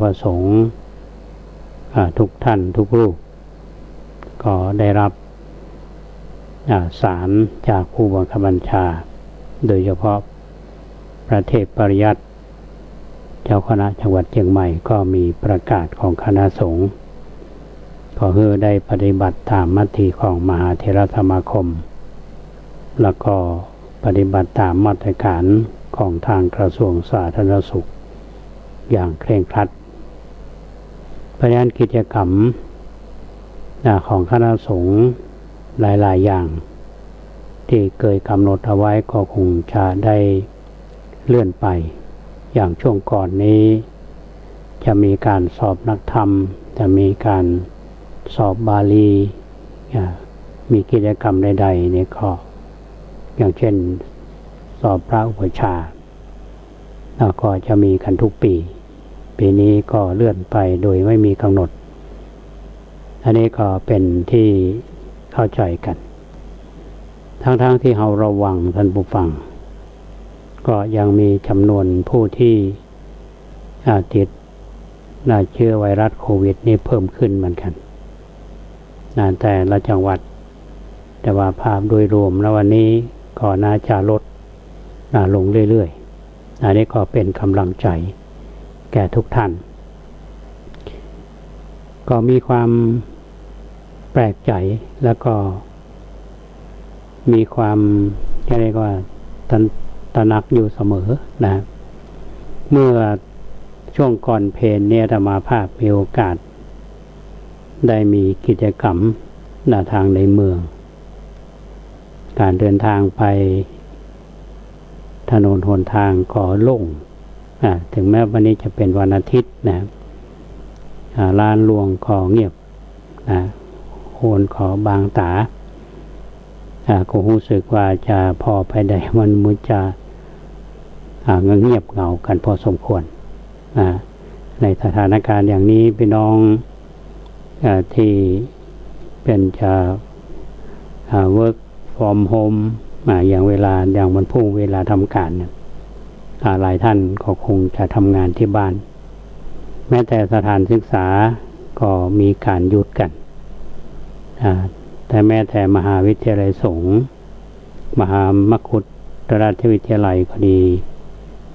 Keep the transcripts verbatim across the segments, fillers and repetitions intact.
พระสงฆ์ อ่า ทุกท่านทุกรูป ก็ได้รับ อ่า สารจากผู้บังคับบัญชา โดยเฉพาะพระเทพปริยัติ เจ้าคณะจังหวัดเจียงใหม่ ก็มีประกาศของคณะสงฆ์ ขอหื้อได้ปฏิบัติต๋ามมติของมหาเถรสมาคม แล้วก็ปฏิบัติต๋ามมาตรการของทางกระทรวงสาธารณสุขอย่างเคร่งครัด เพราะฉะนั้นกิจกรรม อ่า ของคณะสงฆ์หลายๆ อย่าง ตี้เกยก๋ำหนดเอาไว้ก็คงจะได้เลื่อนไป อย่างช่วงก่อนนี้ จะมีก๋านสอบนักธรรม จะมีก๋านสอบบาลี อ่า มีกิจกรรมใดๆ นี่ก็ อย่างเช่น สอบพระอุปัชฌาย์ แล้วก็จะมีกั๋นทุกปี๋ ปี๋นี้ก็เลื่อนไปโดยไม่มีก๋ำหนด อันนี้ก็เป๋นตี้เข้าใจ๋กั๋น ทั้งๆ ตี้เฮาระวัง ท่านผู้ฟัง ก็ยังมีจ๋ำนวนผู้ตี้ อ่า ติด อ่า เจื้อไวรัสโควิดนี่เพิ่มขึ้นเหมือนกั๋น นะ แต่ละจังหวัด แต่ว่าภาพโดยรวมแล้ววันนี้ก็น่าจะลด อ่า ลงเรื่อยๆ อันนี้ก็เป๋นก๋ำลังใจ๋แก่ทุกท่าน ก็มีความแปลกใจ๋ แล้วก็มีความ จะเรียกว่า ตระ ตระหนักอยู่เสมอนะ เมื่อช่วงก่อนเพลเนี่ย อาตมาภาพมีโอกาส ได้มีกิจกรรม นะ ตางในเมือง ก๋านเดินตางไป ถนนหนตางก็โล่ง อ่า เถิงแม้วันนี้จะเป๋นวันอาทิตย์นะ อ่า ร้านรวงก็เงียบนะ คนก็บางต๋า อ่า ก็ฮู้สึกว่าจะผ่อไปได้ มันเหมือนจะ อ่า เงียบเหงากั๋นพอสมควร อ่า ในสถานการณ์อย่างนี้ ปี้น้อง อ่า ตี้เป๋นจะ อ่า work from home อ่า อย่างเวลา อย่างวันพุธเวลาทำก๋านเนี่ย อ่า หลายท่านก็คงจะทำงานตี้บ้าน แม้แต่สถานศึกษาก็มีก๋านหยุดกั๋น อ่า แต่แม้แต่มหาวิทยาลัยสงฆ์ มหามกุฏราชวิทยาลัยก็ดี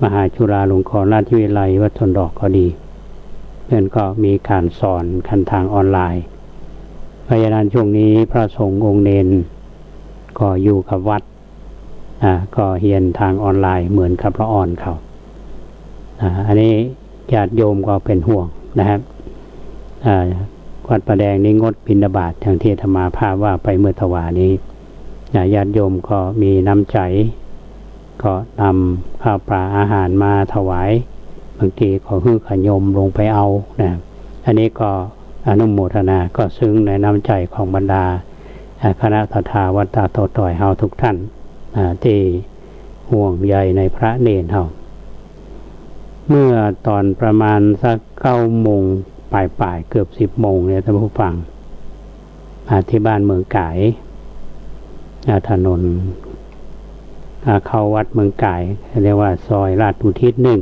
มหาจุฬาลงกรณราชวิทยาลัยวัดสวนดอกก็ดี เปิ้นก็มีก๋านสอนกั๋นตางออนไลน์ เพราะฉะนั้นช่วงนี้พระสงฆ์องค์เณรก็อยู่กับวัด อ่า ก็เฮียนตางออนไลน์เหมือนกับละอ่อนเขา อ่า อันนี้ญาติโยมก็เป๋นห่วงนะครับ อ่า วัดป่าแดงนี้งดบิณฑบาต อย่างตี้อาตมาภาพว่าไปเมื่อตะวานี้ อ่า ญาติโยมก็มีน้ำใจ๋ ก็นำข้าวปลาอาหารมาถวาย บางทีก็หื้อขะโยมลงไปเอานะ อันนี้ก็อนุโมทนา ก็ซึ้งในน้ำใจ๋ของบรรดา อ่า คณะศรัทธาวัดตาดตะตอยเฮาทุกท่าน อ่า ตี้ห่วงใยในพระเณรเฮา เมื่อตอนประมาณสักเก้าโมงปลายๆ เกือบสิบโมงเนี่ย ท่านผู้ฟัง อ่า ตี้บ้านเมืองก๋าย อ่า ถนน อ่า เข้าวัดเมืองก๋าย เรียกว่าซอยราชอุทิศหนึ่ง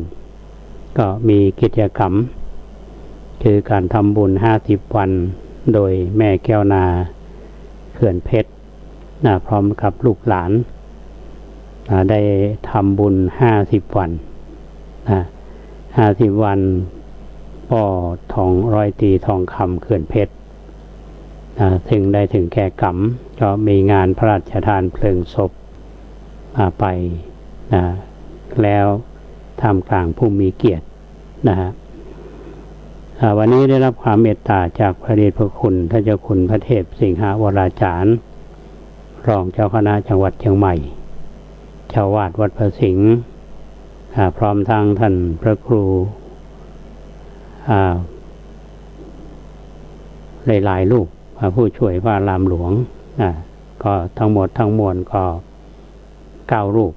ก็มีกิจกรรม คือก๋านทำบุญห้าสิบวัน โดยแม่แก้วนาเขื่อนเพชร นะ พร้อมกับลูกหลาน อ่า ได้ทำบุญห้าสิบวัน นะ ห้าสิบวัน ป้อทอง ร้อยตรีทองคำเขื่อนเพชร นะ ซึ่งได้ถึงแก่ก๋รรม ก็มีงานพระราชทานเพลิงศพ อ่า ไป นะ แล้วท่ามกลางผู้มีเกียรติ นะฮะ อ่า วันนี้ได้รับความเมตตาจากพระเดชพระคุณท่านเจ้าคุณพระเทพสิงหวราจารย์ รองเจ้าคณะจังหวัดเชียงใหม่ เจ้าอาวาสวัดพระสิงห์ อ่า พร้อมทั้งท่านพระครู อ่า หลายๆ รูป อ่า ผู้ช่วยพระอารามหลวง อ่า ก็ทั้งหมดทั้งมวลก็เก้ารูป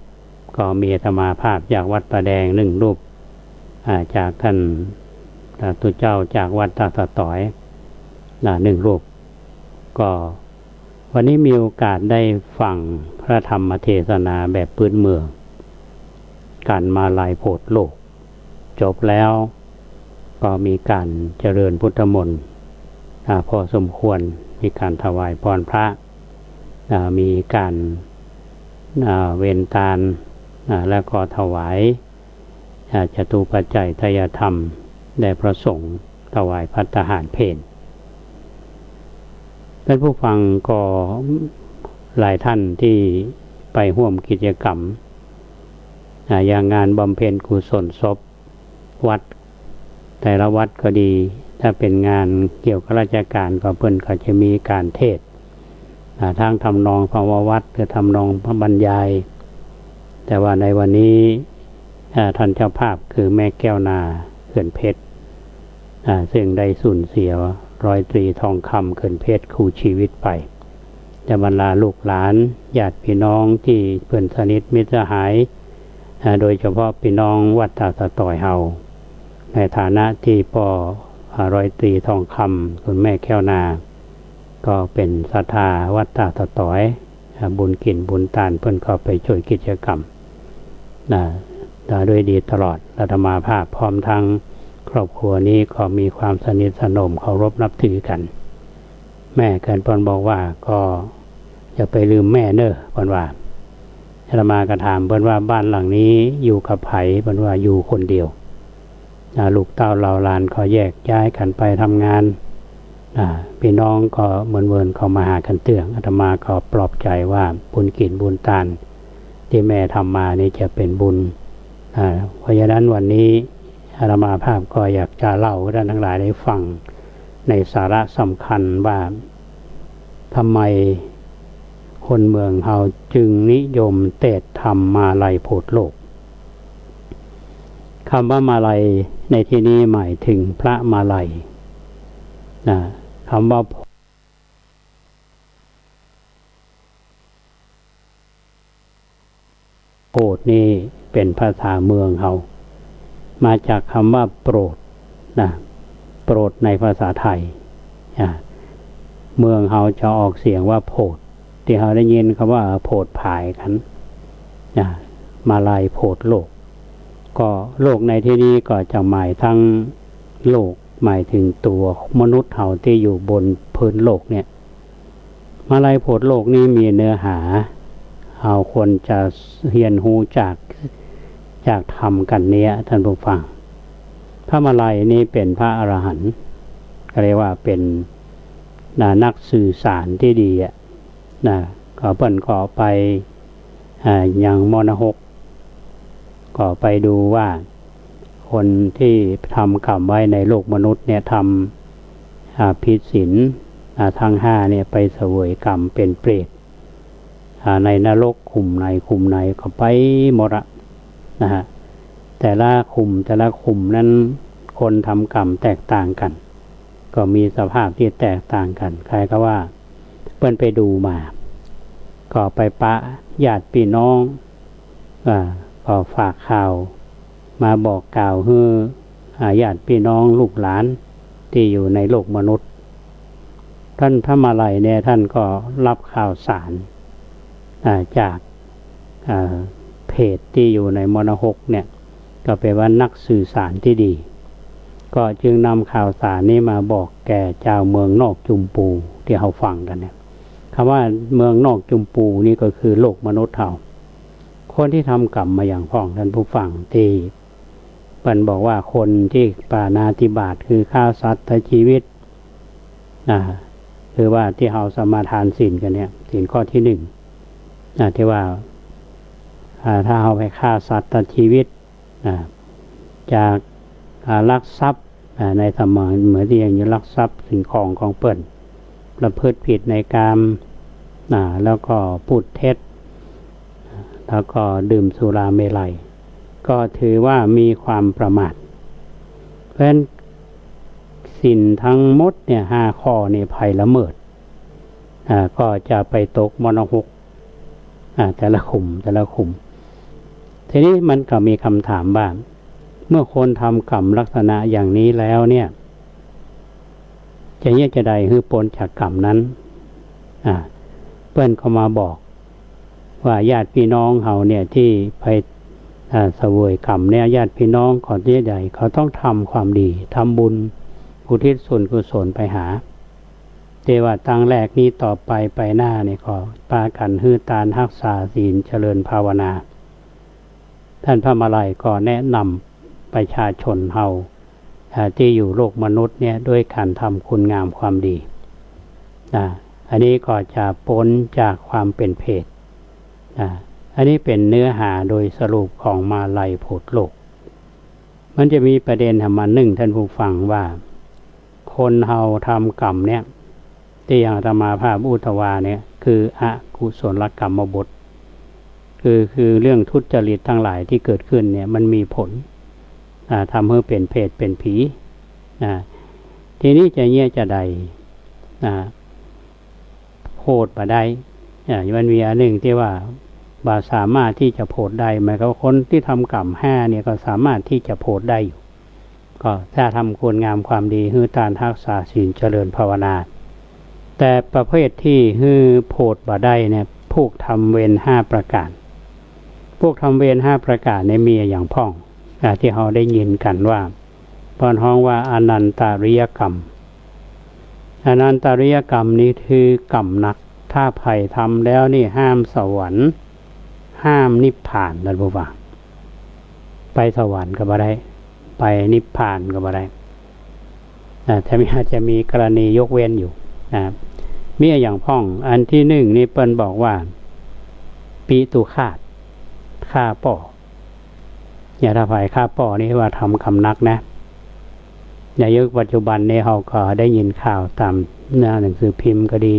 ก็มีอาตมาภาพจากวัดป่าแดงหนึ่งรูป อ่า จากท่าน อ่า ตุ๊เจ้าจากวัดตาดตะตอย อ่า หนึ่งรูป ก็วันนี้มีโอกาสได้ฟังพระธรรมเทศนาแบบพื้นเมือง ก๋านมาลัยโผดโลก จบแล้ว ก็มีก๋านเจริญพุทธมนต์ อ่า พอสมควร มีก๋านถวายพรพระ อ่า มีก๋าน อ่า เวนตาน อ่า แล้วก็ถวาย อ่า จตุปัจจัยทายธรรม แด่พระสงฆ์ ถวายภัตตาหารเพล ท่านผู้ฟังก็หลายท่านตี้ไปฮ่วมกิจกรรม อ่า อย่างงานบำเพ็ญกุศลศพ วัด แต่ละวัดก็ดี ถ้าเป๋นงานเกี่ยวกับราชก๋านก็เปิ้นก็จะมีก๋านเทศน์ อ่า ตางทำนองพระวัตรหรือทำนองพระบรรยาย แต่ว่าในวันนี้ อ่า ท่านเจ้าภาพคือแม่แก้วนา เขื่อนเพชร อ่า ซึ่งได้สูญเสียร้อยตรีทองคำ เขื่อนเพชร คู่ชีวิตไป แต่บรรดาลูกหลานญาติพี่น้องตี้เปิ้นสนิทมิตรสหาย อ่า โดยเฉพาะพี่น้องวัดตาดสะตอยเฮา ในฐานะตี้ป้อ อ่า ร้อยตรีทองคำ คุณแม่แก้วนา ก็เป๋นศรัทธาวัดตาดสะตอย อ่า บุญกิ๋นบุญตานเปิ้นก็ไปจ้วยกิจกรรม นะ มาด้วยดีตลอด อาตมาภาพพร้อมทั้งครอบครัวนี้ก็มีความสนิทสนมเคารพนับถือกั๋น แม่เกิดเปิ้นบอกว่า ก็อย่าไปลืมแม่เน่อ เปิ้นว่า อาตมาก็ถามเปิ้นว่า บ้านหลังนี้อยู่กับใผ เปิ้นว่าอยู่คนเดียว อ่า ลูกเต้าเหล่าหลานก็แยกย้ายกั๋นไปทำงาน อ่า พี่น้องก็เมินๆ เข้ามาหากั๋นเตื้อง อาตมาก็ปลอบใจว่าบุญกิ๋นบุญตานตี้แม่ทำมานี่จะเป๋นบุญ อ่า เพราะฉะนั้นวันนี้อาตมาภาพก็อยากจะเล่าให้ท่านทั้งหลายได้ฟังในสาระสำคัญว่า ทำไมคนเมืองเฮาจึงนิยมเตศน์ทำมาลัยโผดโลก คำว่ามาลัยในที่นี้หมายถึงพระมาลัย นะ คำว่า โผดนี่เป๋นภาษาเมืองเฮา มาจากคำว่าโปรดนะ โปรดในภาษาไทย อ่า เมืองเฮาจะออกเสียงว่าโผด ตี้เฮาได้ยินคำว่าโผดผายกั๋น อ่า มาลัยโผดโลก ก็โลกในที่นี้ก็จะหมายทั้งโลก หมายถึงตัวมนุษย์เฮาตี้อยู่บนพื้นโลกเนี่ย มาลัยโผดโลกนี้มีเนื้อหา เฮาควรจะเฮียนฮู้จาก จากธรรมกั๋นเนี่ย ท่านผู้ฟัง พระมาลัยนี้เป๋นพระอรหันต์ ก็เรียกว่าเป๋น นะ นักสื่อสารตี้ดีอะ นะ ก็เปิ้นก็ไป อ่า ยังมณฑก ก็ไปดูว่าคนตี้ทำกรรมไว้ในโลกมนุษย์เนี่ย ทำ อ่า ผิดศีล อ่า ทั้งห้าเนี่ย ไปเสวยกรรมเป๋นเปรต อ่า ในนรกขุมไหนขุมไหนก็ไปหมดอะ นะฮะ แต่ละขุมแต่ละขุมนั้นคนทำกรรมแตกต่างกั๋น ก็มีสภาพตี้แตกต่างกั๋น ใครก็ว่าเปิ้นไปดูมา ก็ไปปะญาติพี่น้อง อ่า ก็ฝากข่าวมาบอกกล่าวหื้อ อ่า ญาติพี่น้องลูกหลานตี้อยู่ในโลกมนุษย์ ท่านพระมาลัยเนี่ย ท่านก็รับข่าวสาร อ่า จาก อ่า เพจตี้อยู่ในมณฑกเนี่ย ก็เป๋นว่านักสื่อสารตี้ดี ก็จึงนำข่าวสารนี้มาบอกแก่จาวเมืองนอกจุมปูตี้เฮาฟังกั๋นเนี่ย คำว่าเมืองนอกจุมปูนี่ก็คือโลกมนุษย์เฮา คนตี้ทำกรรมมาอย่างพ่อง ท่านผู้ฟัง ตี้เปิ้นบอกว่าคนตี้ปาณาติบาต คือฆ่าสัตว์ตัดชีวิต อ่า คือว่าตี้เฮาสมาทานศีลกั๋นเนี่ย ศีลข้อตี้หนึ่ง อ่า ตี้ว่า อ่า ถ้าเฮาไปฆ่าสัตว์ตัดชีวิต อ่า จาก อ่า ลักทรัพย์ อ่า ในสมัยเมื่อตี้ยังอยู่ลักทรัพย์สิ่งของของเปิ้น ประพฤติผิดในกาม อ่า แล้วก็พูดเท็จ แล้วก็ดื่มสุราเมรัย ก็ถือว่ามีความประมาท เพราะฉะนั้นศีลทั้งหมดเนี่ย ห้าข้อนี่ใผละเมิด อ่า ก็จะไปตกมณฑก อ่า แต่ละขุม แต่ละขุม ทีนี้มันก็มีคำถามว่า เมื่อคนทำกรรมลักษณะอย่างนี้แล้วเนี่ย จะเยียะจาใดหื้อป๊นจากกรรมนั้น อ่า เปิ้นก็มาบอกว่าญาติพี่น้องเฮาเนี่ยตี้ไป อ่า เสวยกรรมเนี่ย ญาติพี่น้องก็ส่วนใหญ่เขาต้องทำความดี ทำบุญ อุทิศส่วนกุศลไปหา แต่ว่าตั้งแรกนี้ ต่อไปไปหน้านี่ก็ปากั๋นหื้อตาน ฮักษาศีล เจริญภาวนา ต้านพระมาลัยก็แนะนำประชาชนเฮา อ่า ตี้อยู่โลกมนุษย์เนี่ย ด้วยก๋านทำคุณงามความดี นะ อันนี้ก็จะป๊นจากความเป๋นเปรต นะ อันนี้เป๋นเนื้อหาโดยสรุปของมาลัยโผดโลก มันจะมีประเด็นแหมอันนึ่ง ต้านผู้ฟัง ว่าคนเฮาทำกรรมเนี่ย ตี้อย่างอาตมาภาพอู้ตะวาเนี่ย คืออกุศลกรรมบท คือ คือเรื่องทุจริตตังหลายตี้เกิดขึ้นเนี่ย มันมีผล อ่า ทำหื้อเป๋นเปรตเป๋นผี อ่า ทีนี้จะเยียะจาใด อ่า โผดบ่ได้ อ่า มันมีอันนึ่งตี้ว่า บ่สามารถตี้จะโผดได้ หมายความว่าคนตี้ทำกรรมห้าเนี่ยก็สามารถตี้จะโผดได้อยู่ ก็ถ้าทำคุณงามความดี หื้อตาน ฮักษาศีล เจริญภาวนา แต่ประเภทตี้หื้อโผดบ่ได้เนี่ย พวกทำเวรห้าประก๋าน พวกทำเวรห้าประก๋านเนี่ยมีอย่างพ่อง อ่า ตี้เฮาได้ยินกั๋นว่า เปิ้นฮ้องว่าอนันตริยกรรม อนันตริยกรรมนี้คือกรรมหนัก ถ้าใผทำแล้วนี่ห้ามสวรรค์ ห้ามนิพพาน ต้านผู้ฟัง ไปสวรรค์ก็บ่ได้ ไปนิพพานก็บ่ได้ อ่า แต่มี อาจจะมีกรณียกเว้นอยู่ อ่า มีอย่างพ่อง อันตี้นึ่งนี่เปิ้นบอกว่า ปิตุฆาต ฆ่าป้อ เนี่ย ถ้าใผฆ่าป้อนี่ว่าทำกรรมหนักนะ ในยุคปัจจุบันนี้เฮาก็ได้ยินข่าวต๋ามหน้าหนังสือพิมพ์ก็ดี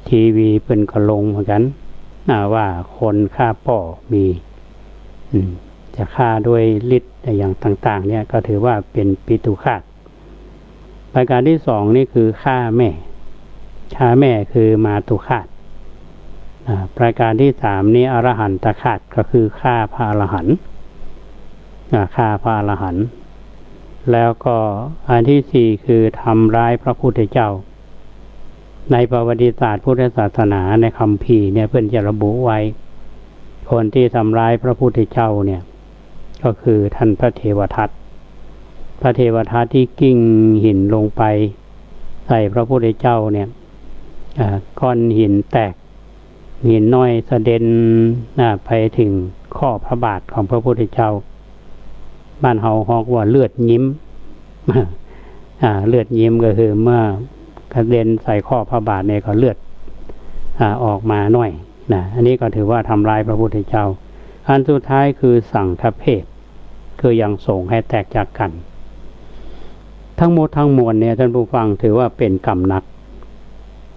ทีวีเปิ้นก็ลงเหมือนกั๋น อ่า ว่าคนฆ่าป้อมี อืม จะฆ่าด้วยฤทธิ์อย่างต่างๆ เนี่ย ก็ถือว่าเป๋นปิตุฆาต ประก๋านตี้สองนี่คือฆ่าแม่ ฆ่าแม่คือมาตุฆาต อ่า ประก๋านตี้สามนี่อรหันตฆาต ก็คือฆ่าพระอรหันต์ อ่า ฆ่าพระอรหันต์ แล้วก็อันตี้สี่คือทำร้ายพระพุทธเจ้า ในประวัติศาสตร์พุทธศาสนาในคัมภีร์เนี่ย เปิ้นจะระบุไว้ คนตี้ทำร้ายพระพุทธเจ้าเนี่ย ก็คือต้านพระเทวทัต พระเทวทัตตี้กลิ้งหินลงไปใส่พระพุทธเจ้าเนี่ย อ่า ก้อนหินแตก หินน้อยสะเด็น อ่า ไปเถิงข้อพระบาทของพระพุทธเจ้า บ้านเฮาฮ้องว่าเลือดยิ้ม อ่า เลือดยิ้มก็คือเมื่อกระเด็นใส่ข้อพระบาทเนี่ยก็เลือด อ่า ออกมาหน้อยนะ อันนี้ก็ถือว่าทำร้ายพระพุทธเจ้า อันสุดท้ายคือสังฆเพศ คือยังสงฆ์หื้อแตกจากกั๋น ทั้งหมดทั้งมวลเนี่ย ต้านผู้ฟัง ถือว่าเป๋นกรรมหนัก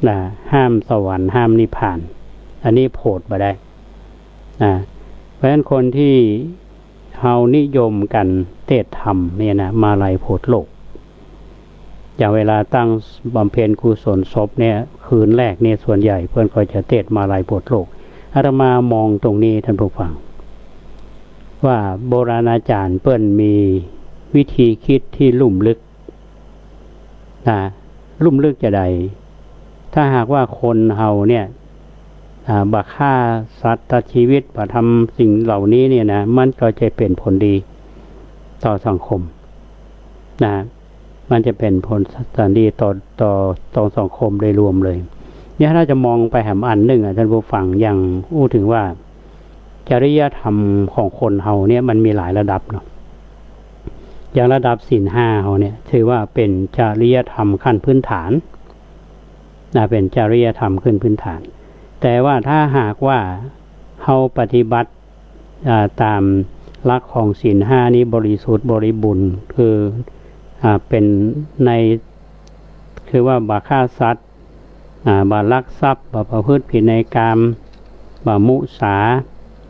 นะ ห้ามสวรรค์ ห้ามนิพพาน อันนี้โผดบ่ได้นะ เพราะฉะนั้นคนตี้เฮานิยมกั๋นเตศน์ธรรมเนี่ยนะ มาลัยโผดโลก อย่างเวลาตั้งบำเพ็ญกุศลศพเนี่ย คืนแรกเนี่ย ส่วนใหญ่เปิ้นก็จะเตศน์มาลัยโผดโลก อาตมามองตรงนี้ ต้านผู้ฟัง ว่าโบราณอาจ๋ารย์เปิ้นมีวิธีกึ๊ดตี้ลุ่มลึกนะ ลุ่มลึกจาใด ถ้าหากว่าคนเฮาเนี่ย อ่า บ่ฆ่าสัตว์ตัดชีวิต บ่ทำสิ่งเหล่านี้เนี่ยนะ มันก็จะเป๋นผลดีต่อสังคมนะ มันจะเป๋นผลสันดีต่อ ต่อ ต่อสังคมโดยรวมเลย เนี่ย ถ้าจะมองไปแหมอันนึ่งอะ ต้านผู้ฟัง อย่างอู้เถิงว่า จริยธรรมของคนเฮาเนี่ยมันมีหลายระดับเนาะ อย่างระดับศีลห้าเฮาเนี่ย ถือว่าเป๋นจริยธรรมขั้นพื้นฐานนะ เป๋นจริยธรรมขั้นพื้นฐาน แต่ว่าถ้าหากว่าเฮาปฏิบัติ อ่า ต๋ามหลักของศีลห้านี้บริสุทธิ์บริบูรณ์ คือ อ่า เป๋นใน คือว่าบ่ฆ่าสัตว์ อ่า บ่ลักทรัพย์ บ่ประพฤติผิดในกาม บ่มุสา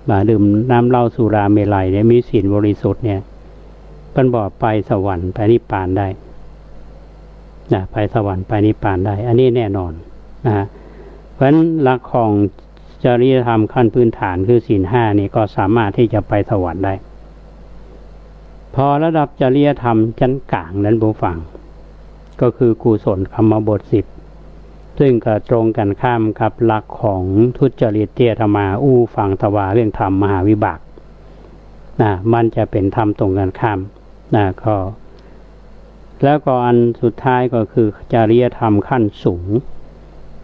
บ่ดื่มน้ำเหล้าสุราเมรัยเนี่ย มีศีลบริสุทธิ์เนี่ย เปิ้นบอกไปสวรรค์ไปนิพพานได้นะ ไปสวรรค์ไปนิพพานได้ อันนี้แน่นอนนะ เพราะฉะนั้นหลักของจริยธรรมขั้นพื้นฐานคือศีลห้านี่ก็สามารถตี้จะไปสวรรค์ได้ พอระดับจริยธรรมชั้นก๋าง ต้านผู้ฟัง ก็คือกุศลกรรมบทสิบ ซึ่งก็ตรงกั๋นข้ามกับหลักของทุจริตตี้อาตมาอู้ฟังตะวาเรื่องธรรมมหาวิบาก นะ มันจะเป๋นธรรมตรงกันข้ามนะ ก็ แล้วก็อันสุดท้ายก็คือจริยธรรมขั้นสูง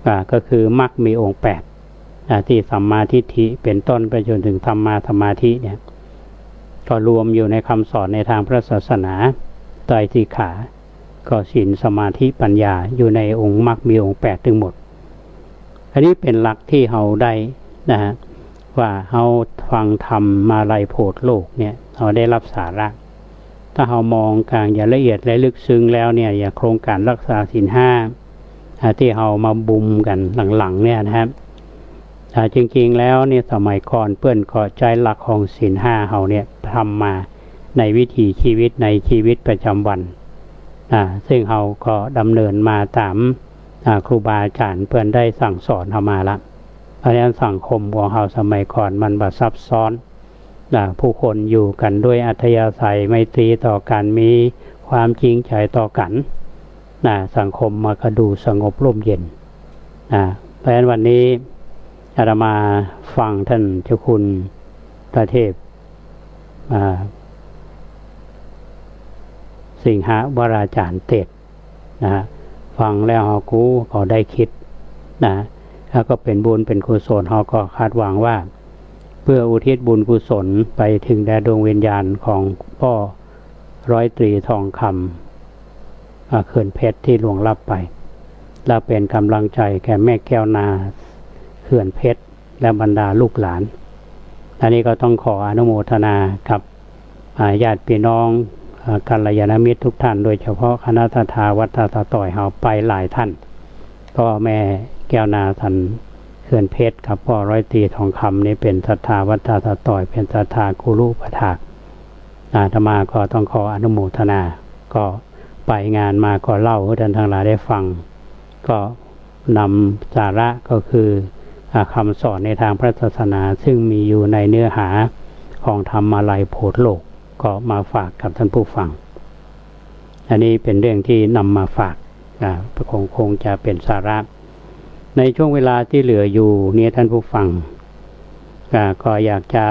อ่า ก็คือมรรคมีองค์แปด อ่า ที่สัมมาทิฏฐิเป๋นต้นไปจนถึงสัมมาสมาธิเนี่ย ก็รวมอยู่ในคำสอนในทางพระศาสนา ไตรสิกขา ก็ศีล สมาธิ ปัญญา อยู่ในองค์มรรคมีองค์แปดตึงหมด อันนี้เป๋นหลักที่เฮาได้นะฮะ ว่าเฮาฟังธรรมมาลัยโพธิโลกเนี่ย เฮาได้ฮับสาระ ถ้าเฮามองก๋างอย่างละเอียดและลึกซึ้งแล้วเนี่ย อย่างโครงก๋านฮักษาศีลห้า อ่า ตี้เฮามาบุมกั๋นหลังๆ เนี่ยนะครับ อ่า จริงๆ แล้วเนี่ย สมัยก่อนเปิ้นก็ใจ๊หลักของศีลห้าเฮาเนี่ย ทำมาในวิถีชีวิต ในชีวิตประจำวัน อ่า ซึ่งเฮาก็ดำเนินมาต๋าม อ่า ครูบาอาจ๋ารย์เปิ้นได้สั่งสอนเฮามาละ เพราะฉะนั้นสังคมของเฮาสมัยก่อนมันบ่ซับซ้อน อ่า ผู้คนอยู่กั๋นด้วยอัธยาศัยไมตรีต่อกั๋น มีความจริงใจ๋ต่อกั๋น นะ สังคมมันก็ดูสงบร่มเย็น นะ เพราะฉะนั้นวันนี้อาตมาฟังท่านเจ้าคุณพระเทพ อ่า สิงหวราจารย์เตสน์ นะฮะ ฟังแล้วเฮากูก็ได้กึ๊ดนะ แล้วก็เป๋นบุญเป๋นกุศล เฮาก็คาดหวังว่า เพื่ออุทิศบุญกุศลไปถึงแด่ดวงวิญญาณของป้อร้อยตรีทองคำ อ่า เขื่อนเพชรตี้ล่วงลับไป และเป๋นก๋ำลังใจ๋แก่แม่แก้วนาเขื่อนเพชร และบรรดาลูกหลาน อันนี้ก็ต้องขออนุโมทนากับ อ่า ญาติพี่น้อง อ่า กัลยาณมิตรทุกท่าน โดยเฉพาะคณะศรัทธาวัดต้าสะต่อยเฮาไปหลายท่าน ก็แม่แก้วนาสันเขื่อนเพชรกับป้อร้อยตรีทองคำนี่เป๋นศรัทธาวัดต้าสะต่อย เป๋นศรัทธาครูอุปัฏฐาก อาตมาก็ต้องขออนุโมทนา ก็ไปงานมาก็เล่าหื้อท่านตังหลายได้ฟัง ก็ นำสาระก็คือ อ่า คำสอนในทางพระศาสนา ซึ่งมีอยู่ในเนื้อหาของธรรมาลัยโพธิโลก ก็มาฝากกับท่านผู้ฟัง อันนี้เป๋นเรื่องที่นำมาฝาก อ่า คง คงจะเป๋นสาระ ในช่วงเวลาที่เหลืออยู่เนี่ยท่านผู้ฟัง อ่า ก็อยากจะ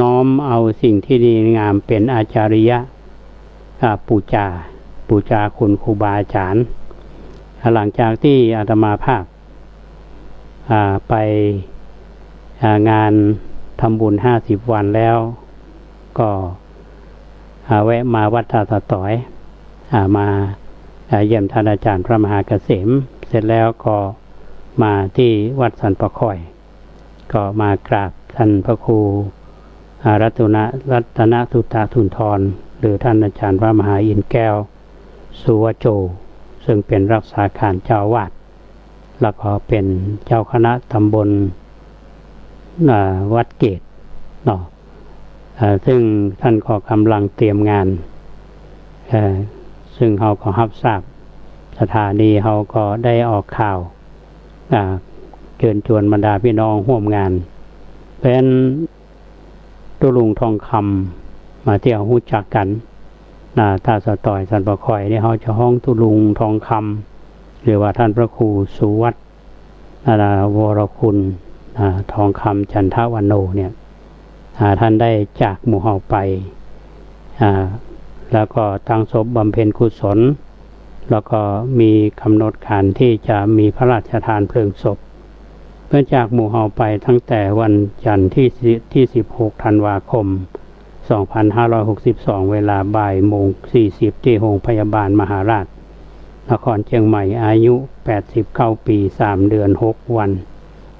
น้อมเอาสิ่งที่ดีงามเป๋นอาจาริยะ อ่า ปู๋จา ปู๋จาคุณครูบาอาจ๋ารย์ หลังจากที่อาตมาภาพ อ่า ไป อ่า งานทำบุญห้าสิบวันแล้ว ก็ อ่า แวะมาวัดต้าสะต่อย อ่า มา อ่า เยี่ยมท่านอาจ๋ารย์พระมหาเกษม เสร็จแล้วก็มาตี้วัดสันป่าคอย ก็มากราบท่านพระครู อ่า รัตน รัตนสุตสุนทร หรือท่านอาจ๋ารย์พระมหาอินทร์แก้ว สุวัจโจ ซึ่งเป๋นรักษาก๋านเจ้าอาวาส แล้วก็เป๋นเจ้าคณะตำบล อ่า วัดเกตเนาะ อ่า ซึ่งท่านก็ก๋ำลังเตรียมงาน เอ่อ ซึ่งเฮาก็ฮับทราบ สถานีเฮาก็ได้ออกข่าว อ่า เจิญจวนบรรดาพี่น้องฮ่วมงาน เป๋นตุ๊ลุงทองคำ มาตี้ฮู้จักกั๋น อ่า ต้าสะต่อยสันป่าคอยนี่เฮาจะฮ้องตุ๊ลุงทองคำ หรือว่าท่านพระครูสุวัฒน์ อ่า วรคุณ อ่า ทองคำจันทวโนเนี่ย อ่า ท่านได้จากหมู่เฮาไป อ่า แล้วก็ตั้งศพบำเพ็ญกุศล แล้วก็มีก๋ำหนดก๋านที่จะมีพระราชทานเพลิงศพ เปิ้นจากหมู่เฮาไปตั้งแต่วันจันทร์ที่สิบ ที่สิบหกธันวาคม สองพันห้าร้อยหกสิบสอง เวลาบ่ายโมงสี่สิบ ตี้โฮงพยาบาลมหาราช นครเจียงใหม่ อายุแปดสิบเก้าปี๋ สามเดือน หกวัน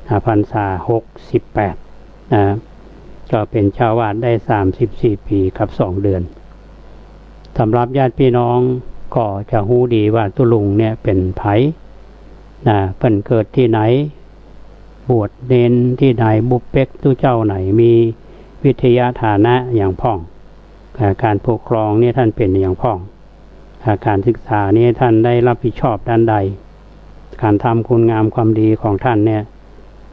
อ่า พรรษาหกสิบแปด นะ ก็เป๋นเจ้าอาวาสได้สามสิบสี่ปี๋กับสองเดือน สำหรับญาติพี่น้องก็จะฮู้ดีว่าตุ๊ลุงเนี่ยเป๋นใผ นะ เปิ้นเกิดตี้ไหน บวชเณรตี้ไหน บุพเพกตุเจ้าไหน มีวิทยาฐานะหยังพ่อง อ่า ก๋านปกครองเนี่ยท่านเป๋นหยังพ่อง อ่า ก๋านศึกษาเนี่ยท่านได้ฮับผิดชอบด้านใด ก๋านทำคุณงามความดีของท่านเนี่ย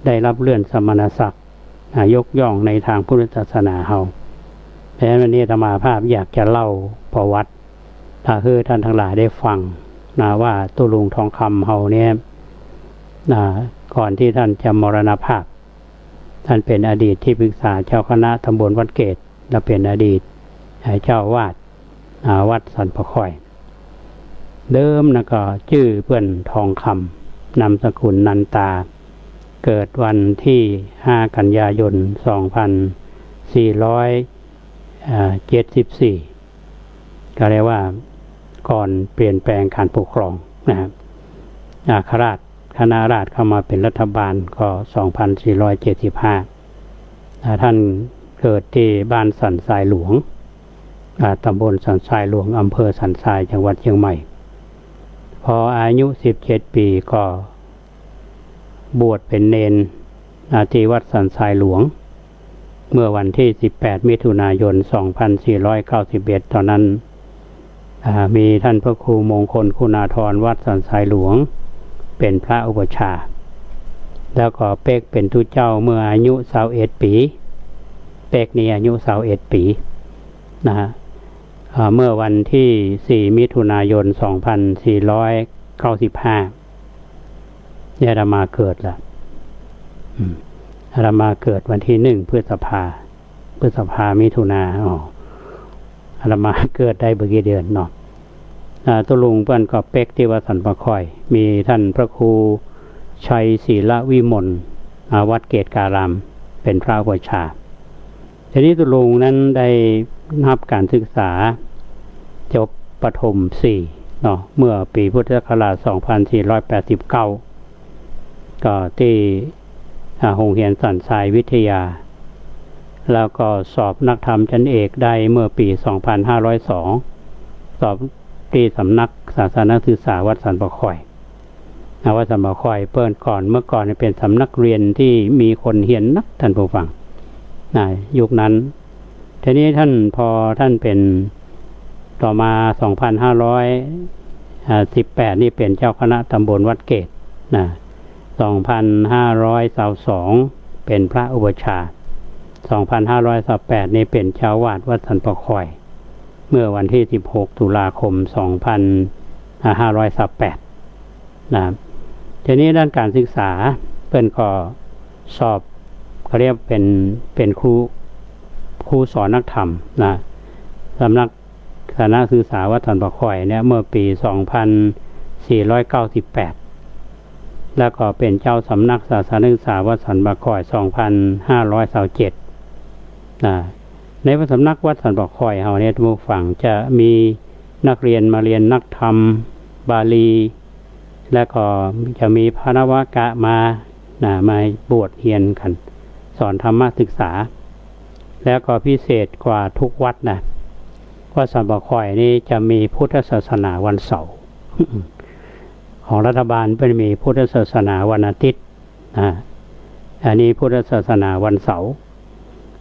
ได้ฮับเลื่อนสมณศักดิ์ อ่า ยกย่องในตางพุทธศาสนาเฮา เพราะฉะนั้นวันนี้อาตมาภาพอยากจะเล่าประวัติ อ่า หื้อท่านตังหลายได้ฟังนะ ว่าตุ๊ลุงทองคำเฮาเนี่ย อ่า ก่อนตี้ท่านจะมรณภาพ ท่านเป๋นอดีตตี้ปรึกษาเจ้าคณะตำบลวัดเกต และเป๋นอดีต เอ่อ เจ้าอาวาส อ่า วัดสันป่าค่อย เดิมนะก็จื้อเปิ้นทองคำ นามสกุลนันตา เกิดวันตี้ห้ากันยายน สองพันสี่ร้อย เอ่อ เจ็ดสิบสี่ ก็เรียกว่าก่อนเปลี่ยนแปลงการปกครองนะครับ อัครราช คณะราษฎรเข้ามาเป๋นรัฐบาลก็ สองพันสี่ร้อยเจ็ดสิบห้า อ่า ท่านเกิดตี้บ้านสันทรายหลวง อ่า ตำบลสันทรายหลวง อำเภอสันทราย จังหวัดเชียงใหม่ พออายุสิบเจ็ดปี๋ก็บวชเป๋นเณร อ่า ตี้วัดสันทรายหลวง เมื่อวันตี้สิบแปดมิถุนายน สองพันสี่ร้อยเก้าสิบเอ็ด ต๋อนนั้น อ่า มีต้านพระครูมงคลคุณาธร วัดสันทรายหลวง เป๋นพระอุปัชฌาย์ แล้วก็เป๊กเป๋นตุ๊เจ้าเมื่ออายุซาวเอ็ดปี๋ เป๊กนี่อายุซาวเอ็ดปี๋ นะฮะ อ่า เมื่อวันตี้สี่มิถุนายน สองพันสี่ร้อยเก้าสิบห้า เนี่ยอาตมาเกิดละ อืม อาตมาเกิดวันตี้หนึ่งพฤษภา พฤษภา มิถุนา อ๋อ อาตมาเกิดได้บ่กี่เดือนเนาะ อ่า ตุ๊ลุงเปิ้นก็เป๊กตี้วัดสันป่าค่อย มีต้านพระครูชัยศีลวิมล อ่า วัดเกตการาม เป๋นพระอุปัชฌาย์ ทีนี้ตุ๊ลุงนั้นได้ฮับก๋านศึกษาจบประถมสี่เนาะ เมื่อปี๋พุทธศักราช สองพันสี่ร้อยแปดสิบเก้า ก็ตี้ อ่า โฮงเฮียนสันทรายวิทยา แล้วก็สอบนักธรรมชั้นเอกได้เมื่อปี๋ สองพันห้าร้อยสอง สอบตี้สำนักศาสนศึกษาวัดสันป่าค่อย อ่า วัดสันป่าค่อยเปิ้นก่อน เมื่อก่อนเนี่ยเป๋นสำนักเฮียนตี้มีคนเฮียนนัก ต้านผู้ฟัง นะ ยุคนั้น ทีนี้ต้าน พอต้านเป๋น ต่อมา สองพันห้าร้อย อ่า สิบแปด นี่เป๋นเจ้าคณะตำบลวัดเกต นะ สองพันห้าร้อยซาวสอง เป๋นพระอุปัชฌาย์ สองพันห้าร้อยซาวแปด นี่เป๋นเจ้าอาวาสวัดสันป่าค่อย เมื่อวันตี้สิบหกตุลาคม สองพันห้าร้อยซาวแปด นะ ทีนี้ด้านก๋านศึกษาเปิ้นก็สอบ เขาเรียกเป๋น เป๋นครู ครูสอนนักธรรมนะ สำนักศาสนศึกษาวัดสันป่าค่อยเนี่ย เมื่อปี๋ สองพันสี่ร้อยเก้าสิบแปด แล้วก็เป๋นเจ้าสำนักศาสนศึกษาวัดสันป่าค่อย สองพันห้าร้อยซาวเจ็ด นะ ในพระสำนักวัดสันป่าค่อยเฮาเนี่ย ท่านผู้ฟัง จะมีนักเฮียนมาเฮียนนักธรรมบาลี แล้วก็จะมีพระนวกะมา นะ มาบวชเฮียนกั๋น สอนธรรมศึกษา แล้วก็พิเศษกว่าทุกวัดนะ วัดสันป่าค่อยนี่จะมีพุทธศาสนาวันเสาร์ ของรัฐบาลเปิ้นมีพุทธศาสนาวันอาทิตย์ นะ อันนี้พุทธศาสนาวันเสาร์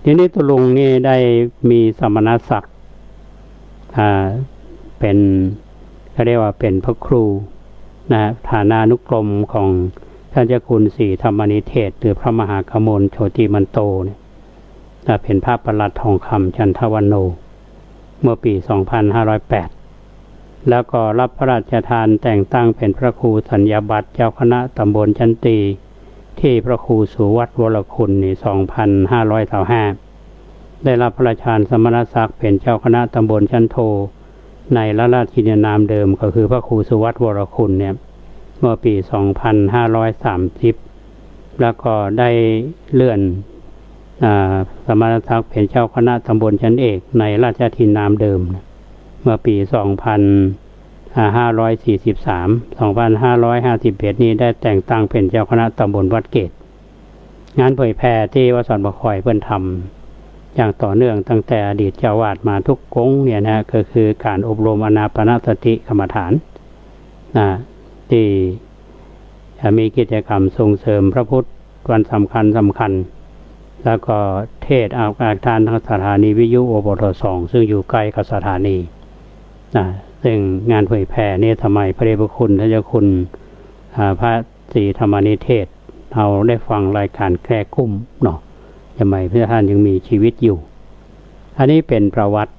ทีนี้ตุ๊ลุงนี่ได้มีสมณศักดิ์ อ่า เป๋น เขาเรียกว่าเป๋นพระครู นะ ฐานานุกรมของต้านเจ้าคุณศรีธรรมนิเทศ หรือพระมหากมลโชติมันโตเนี่ย นะ เป๋นพระประหลัดทองคำจันทวโน เมื่อปี๋ สองพันห้าร้อยแปด แล้วก็ฮับพระราชทานแต่งตั้งเป๋นพระครูสัญญาบัตรเจ้าคณะตำบลชั้นตรี ตี้พระครูสุวัตวรคุณนี่ สองพันห้าร้อยซาวห้า ได้ฮับพระราชทานสมณศักดิ์เป๋นเจ้าคณะตำบลชั้นโท ในพระราชินีนามเดิม ก็คือพระครูสุวัตวรคุณเนี่ย เมื่อปี๋ สองพันห้าร้อยสามสิบ แล้วก็ได้เลื่อน อ่า สมณศักดิ์เป๋นเจ้าคณะตำบลชั้นเอกในพระราชินีนามเดิม เมื่อปี๋ สองพันห้าร้อยสี่สิบสาม สองพันห้าร้อยห้าสิบเอ็ด นี่ได้แต่งตั้งเป๋นเจ้าคณะตำบลวัดเกต งานเผยแผ่ตี้วัดสันป่าค่อยเปิ้นทำอย่างต่อเนื่องตั้งแต่อดีตเจ้าอาวาสมาทุกองค์เนี่ยนะ ก็คือก๋านอบรมอานาปานสติกรรมฐาน นะ ตี้จะมีกิจกรรมส่งเสริมพระพุทธวันสำคัญสำคัญ แล้วก็เทศน์ออกอาคารทางสถานีวิทยุ โอ ปท สอง ซึ่งอยู่ใก้กับสถานี นะ ซึ่งงานเผยแผ่นี่สมัยพระเดชพระคุณท่านเจ้าคุณ อ่า พระศรีธรรมนิเทศ เฮาได้ฟังรายก๋านแก้กุ้มเนาะ สมัยพระท่านยังมีชีวิตอยู่ อันนี้เป๋นประวัติ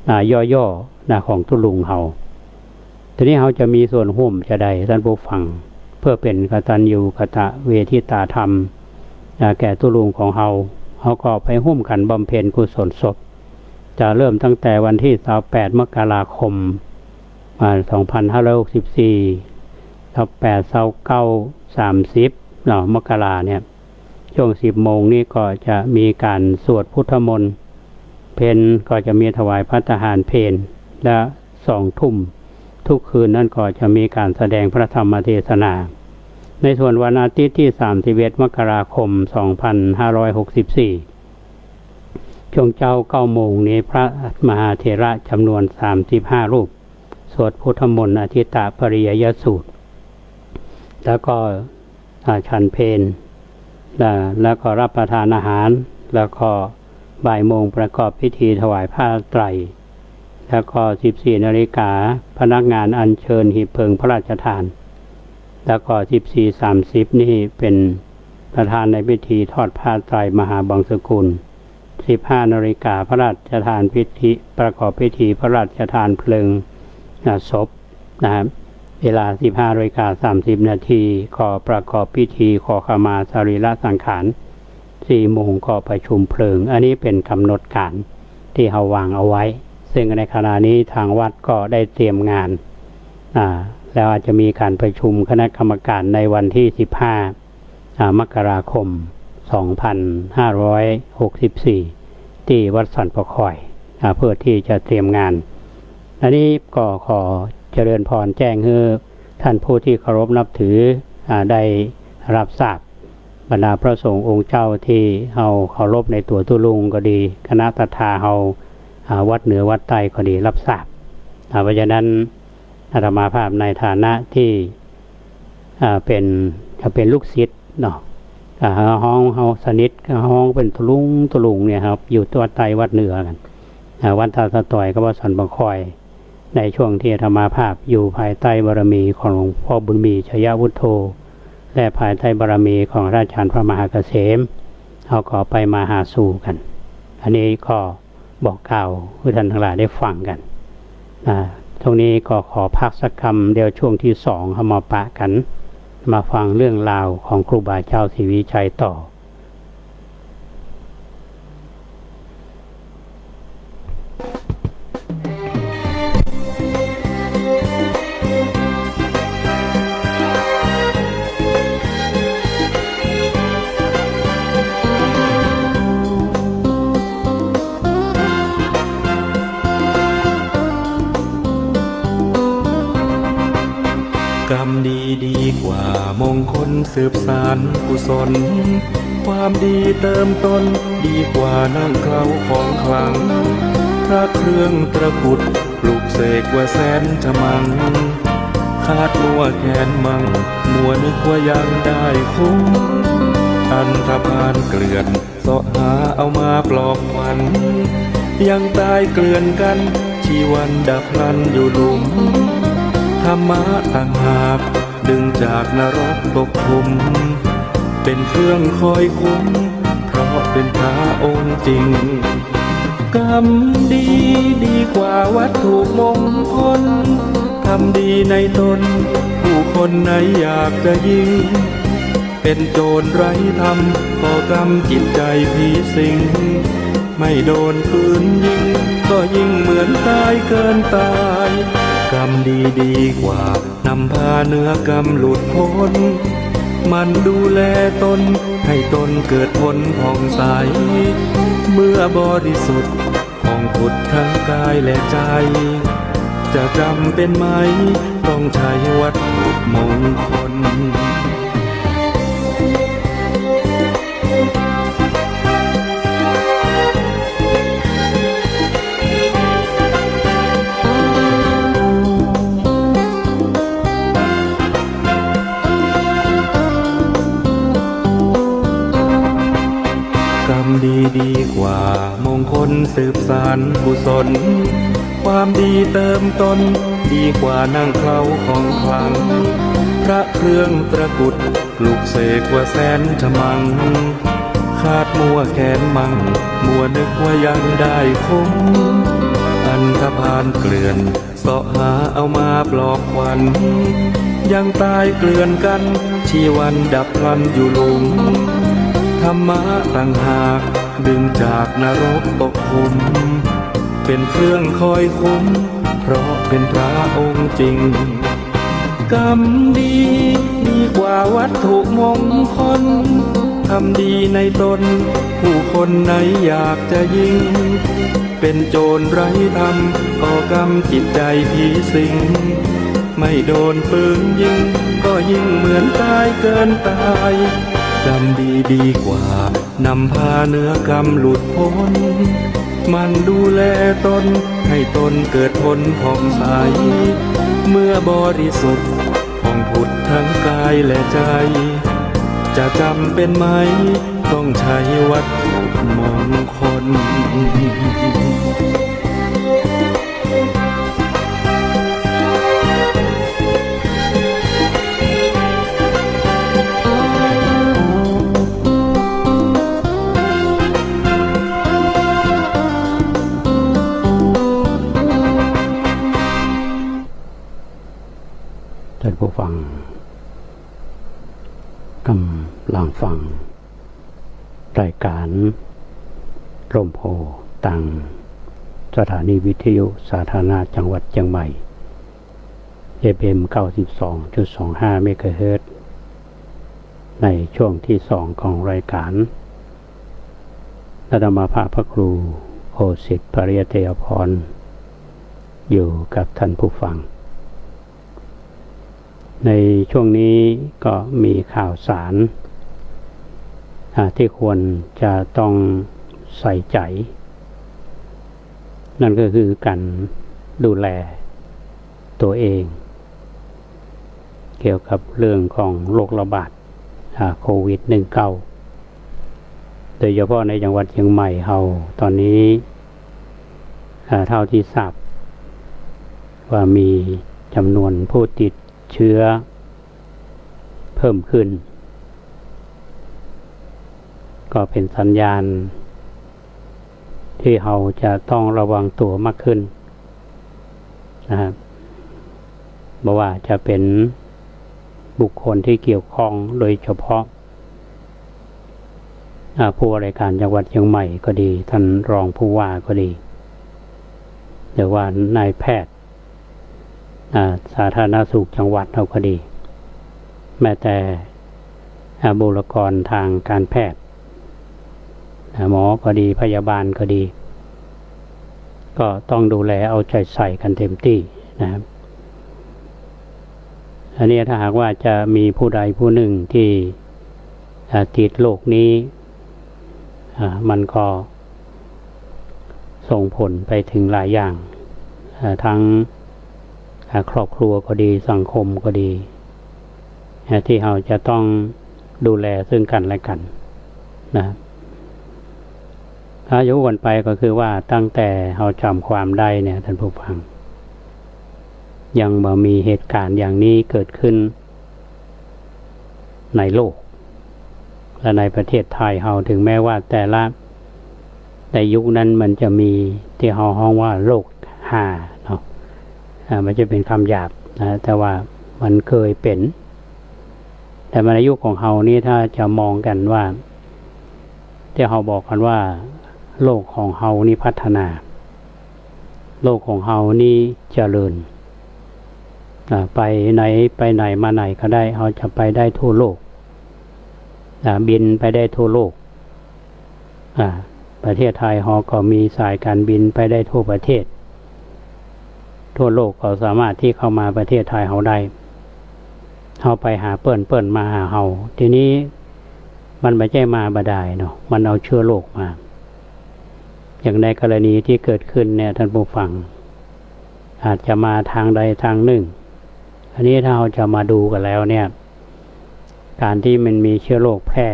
อ่า ย่อๆ นะ ของตุ๊ลุงเฮา ทีนี้เฮาจะมีส่วนฮ่วมจาใด ต้านผู้ฟัง เพื่อเป๋นกตัญญูกตเวทิตาธรรม อ่า แก่ตุ๊ลุงของเฮา เฮาก็ไปฮ่วมกั๋นบำเพ็ญกุศลศพ จะเริ่มตั้งแต่วันตี้ซาวแปด มกราคม อ่า สองพันห้าร้อยหกสิบสี่ ซาวแปด ซาวเก้า สามสิบ เนาะ มกราเนี่ย ช่วงสิบโมงนี้ก็จะมีก๋านสวดพุทธมนต์ เพลก็จะมีถวายภัตตาหารเพล และสองทุ่มทุกคืนนั้นก็จะมีก๋านแสดงพระธรรมเทศนา ในส่วนวันอาทิตย์ตี้สามสิบเอ็ด มกราคม สองพันห้าร้อยหกสิบสี่ ช่วงเจ๊าเก้าโมงนี้พระมหาเถระจ๋ำนวนสามสิบห้ารูป สวดพุทธมนต์อทิตตปริยยสูตร แล้วก็ อ่า ฉันเพล และ แล้วก็รับประทานอาหาร แล้วก็บ่ายโมงประกอบพิธีถวายผ้าไตร แล้วก็สิบสี่นาฬิกาพนักงานอัญเชิญหีบเพลิงพระราชทาน แล้วก็สิบสี่สามสิบนี่เป๋นประธานในพิธีทอดผ้าไตรมหาบังสกุล สิบห้านาฬิกาพระราชทานพิธี ประกอบพิธีพระราชทานเพลิง อ่า ศพ นะครับ เวลาสิบห้านาฬิกาสามสิบนาที ก็ประกอบพิธีขอขมาสรีระสังขาร สี่โมงก็ประชุมเพลิง อันนี้เป๋นก๋ำหนดก๋านตี้เฮาวางเอาไว้ ซึ่งในขณะนี้ทางวัดก็ได้เตรียมงาน อ่า แล้วอาจจะมีก๋านประชุมคณะกรรมการในวันตี้สิบห้า อ่า มกราคม สองพันห้าร้อยหกสิบสี่ ตี้วัดสันป่อคอย อ่า เพื่อตี้จะเตรียมงาน อันนี้ก็ขอเจริญพรแจ้งหื้อท่านผู้ตี้เคารพนับถือ อ่า ได้รับทราบ บรรดาพระสงฆ์องค์เจ้าตี้เฮาเคารพในตั๋วตุ๊ลุงก็ดี คณะศรัทธาเฮา อ่า วัดเหนือวัดใต้ก็ดีรับทราบ อ่า เพราะฉะนั้นอาตมาภาพในฐานะตี้ อ่า เป๋น จะเป๋นลูกศิษย์เนาะ อ่า ฮ้อง เฮาสนิท ฮ้องเป๋นตุ๊ลุง ตุ๊ลุงเนี่ยครับ อยู่วัดใต้วัดเหนือกั๋น อ่า วัดท่าสะตอยกับวัดสันป่อคอย ในช่วงตี้อาตมาภาพอยู่ภายใต้บารมีของหลวงพ่อบุญมี ชยวุฒโธ และภายใต้บารมีของพระอาจารย์พระมหาเกษม เฮาก็ไปมาหาสู่กั๋น อันนี้ก็ บอกกล่าวหื้อท่านตังหลายได้ฟังกั๋น อ่า ช่วงนี้ก็ขอพักสักกำ เดี๋ยวช่วงตี้สองเฮามาปะกั๋น มาฟังเรื่องราวของครูบาเจ้าศรีวิชัยต่อ กรรมดีดีกว่ามงคลสืบสานกุศล ความดีเติมต้นดีกว่านั่งเคล้าของขลัง พระเครื่องตะกรุดปลุกเสกว่าแสนฉมัง คาดมัวแค้นมัง มัวนึกว่ายังได้คุ้ม อันธพาลเกลื่อน เสาะหาเอามาปลอบขวัญ ยังตายเกลื่อนกั๋น ชีวันดับพลันอยู่หลุม ธรรมะต่างหาก ดึงจากนรกตกขุม เป๋นเครื่องคอยคุ้ม เพราะเป๋นพระองค์จริง กรรมดีดีกว่าวัตถุมงคล ทำดีในตน ผู้คนไหนอยากจะยิ่ง เป๋นโจรไร้ธรรม ก่อกรรมจิตใจผีสิง ไม่โดนปืนยิง ก็ยิ่งเหมือนตายเกินตาย กรรมดีดีกว่านำพาเนื้อกรรมหลุดพ้น หมั่นดูแลตน ให้ตนเกิดผลผ่องใส เมื่อบริสุทธิ์ ผ่องผุดทั้งกายและใจ จะจำเป็นไหม ต้องใช้วัตถุมงคล กรรมดีดีกว่ามงคลสืบสานกุศล ความดีเติมต้นดีกว่านั่งเคล้าของขลัง พระเครื่องตะกรุดปลุกเสกว่าแสนฉมัง คาดมัวแค้นมัง มัวนึกว่ายังได้คุ้ม อันธพาลเกลื่อน เสาะหาเอามาปลอบขวัญ ยังตายเกลื่อนกั๋น ชีวันดับพลันอยู่หลุม ธ ธรรมะต่างหากดึงจากนรกตกขุม เป็นเครื่องคอยคุ้ม เพราะเป็นพระองค์จริง กรรมดีดีกว่าวัตถุมงคล ทำดีในตน ผู้คนไหนอยากจะยิ่ง เป็นโจรไร้ธรรม ก็กำจิตใจผีสิง ไม่โดนปืนยิง ก็ยิ่งเหมือนตายเกินตาย กรรมดีดีกว่า นำพาเหนือกรรมหลุดพ้น หมั่นดูแลตน ให้ตนเกิดผลผ่องใส เมื่อบริสุทธิ์ผ่องผุดทั้งกายและใจ จะจำเป็นไหม ต้องใช้วัตถุมงคล ท่านผู้ฟัง กำลังฟังรายก๋านร่มโพธิ์ตางสถานีวิทยุสาธารณะจังหวัดเจียงใหม่ เอฟเอ็ม เก้าสิบสองจุดสองห้า เมกะเฮิรตซ์ ในช่วงที่สองของรายก๋าน อาตมาภาพพระครูโอสิต ปริยัตยภรณ์ อยู่กับท่านผู้ฟัง ในช่วงนี้ก็มีข่าวสาร อ่า ที่ควรจะต้องใส่ใจ นั่นก็คือการดูแลตัวเอง เกี่ยวกับเรื่องของโรคระบาด อ่า โควิด หนึ่งเก้า โดยเฉพาะในจังหวัดเจียงใหม่เฮาตอนนี้ อ่า เท่าที่ทราบว่ามีจำนวนผู้ติดเชื้อเพิ่มขึ้น ก็เป็นสัญญาณที่เฮาจะต้องระวังตั๋วมากขึ้นนะฮะ บ่ว่าจะเป็นบุคคลที่เกี่ยวข้อง โดยเฉพาะ อ่า ผู้ว่าราชการจังหวัดเจียงใหม่ก็ดี ท่านรองผู้ว่าก็ดี หรือว่านายแพทย์ อ่า สาธารณสุขจังหวัดเฮาก็ดี แม้แต่ อ่า บุคลากรทางการแพทย์ อ่า หมอก็ดี พยาบาลก็ดี ก็ต้องดูแลเอาใจใส่กันเต็มตี้นะครับ อันนี้ถ้าหากว่าจะมีผู้ใดผู้หนึ่งที่ อ่า ติดโรคนี้ อ่า มันก็ส่งผลไปถึงหลายอย่าง อ่า ทั้ง อ่า ครอบครัวก็ดี สังคมก็ดี อ่า ที่เฮาจะต้องดูแลซึ่งกันและกันนะ ถ้าจะอู้กั๋นไปก็คือว่าตั้งแต่เฮาจ๋ำความได้เนี่ย ท่านผู้ฟัง ยังบ่มีเหตุการณ์อย่างนี้เกิดขึ้นในโลก และในประเทศไทยเฮา ถึงแม้ว่าแต่ละ ในยุคนั้นมันจะมีที่เฮาฮ้องว่าโรคฮาเนาะ อ่า มันจะเป็นคำหยาบนะ แต่ว่ามันเคยเป็น แต่มาในยุคของเฮานี้ถ้าจะมองกั๋นว่า ที่เฮาบอกกั๋นว่า โลกของเฮานี้พัฒนา โลกของเฮานี้เจริญ อ่า ไปไหน ไปไหนมาไหนก็ได้ เฮาจะไปได้ทั่วโลก อ่า บินไปได้ทั่วโลก อ่า ประเทศไทยเฮาก็มีสายการบินไปได้ทั่วประเทศ ทั่วโลกก็สามารถที่เข้ามาประเทศไทยเฮาได้ เฮาไปหาเปิ้น เปิ้นมาหาเฮา ทีนี้มันบ่ใจ้มาบ่ดายเนาะ มันเอาเชื้อโรคมา อย่างในกรณีที่เกิดขึ้นเนี่ย ท่านผู้ฟัง อาจจะมาทางใดทางหนึ่ง อันนี้ถ้าเฮาจะมาดูกั๋นแล้วเนี่ย การที่มันมีเชื้อโรคแพร่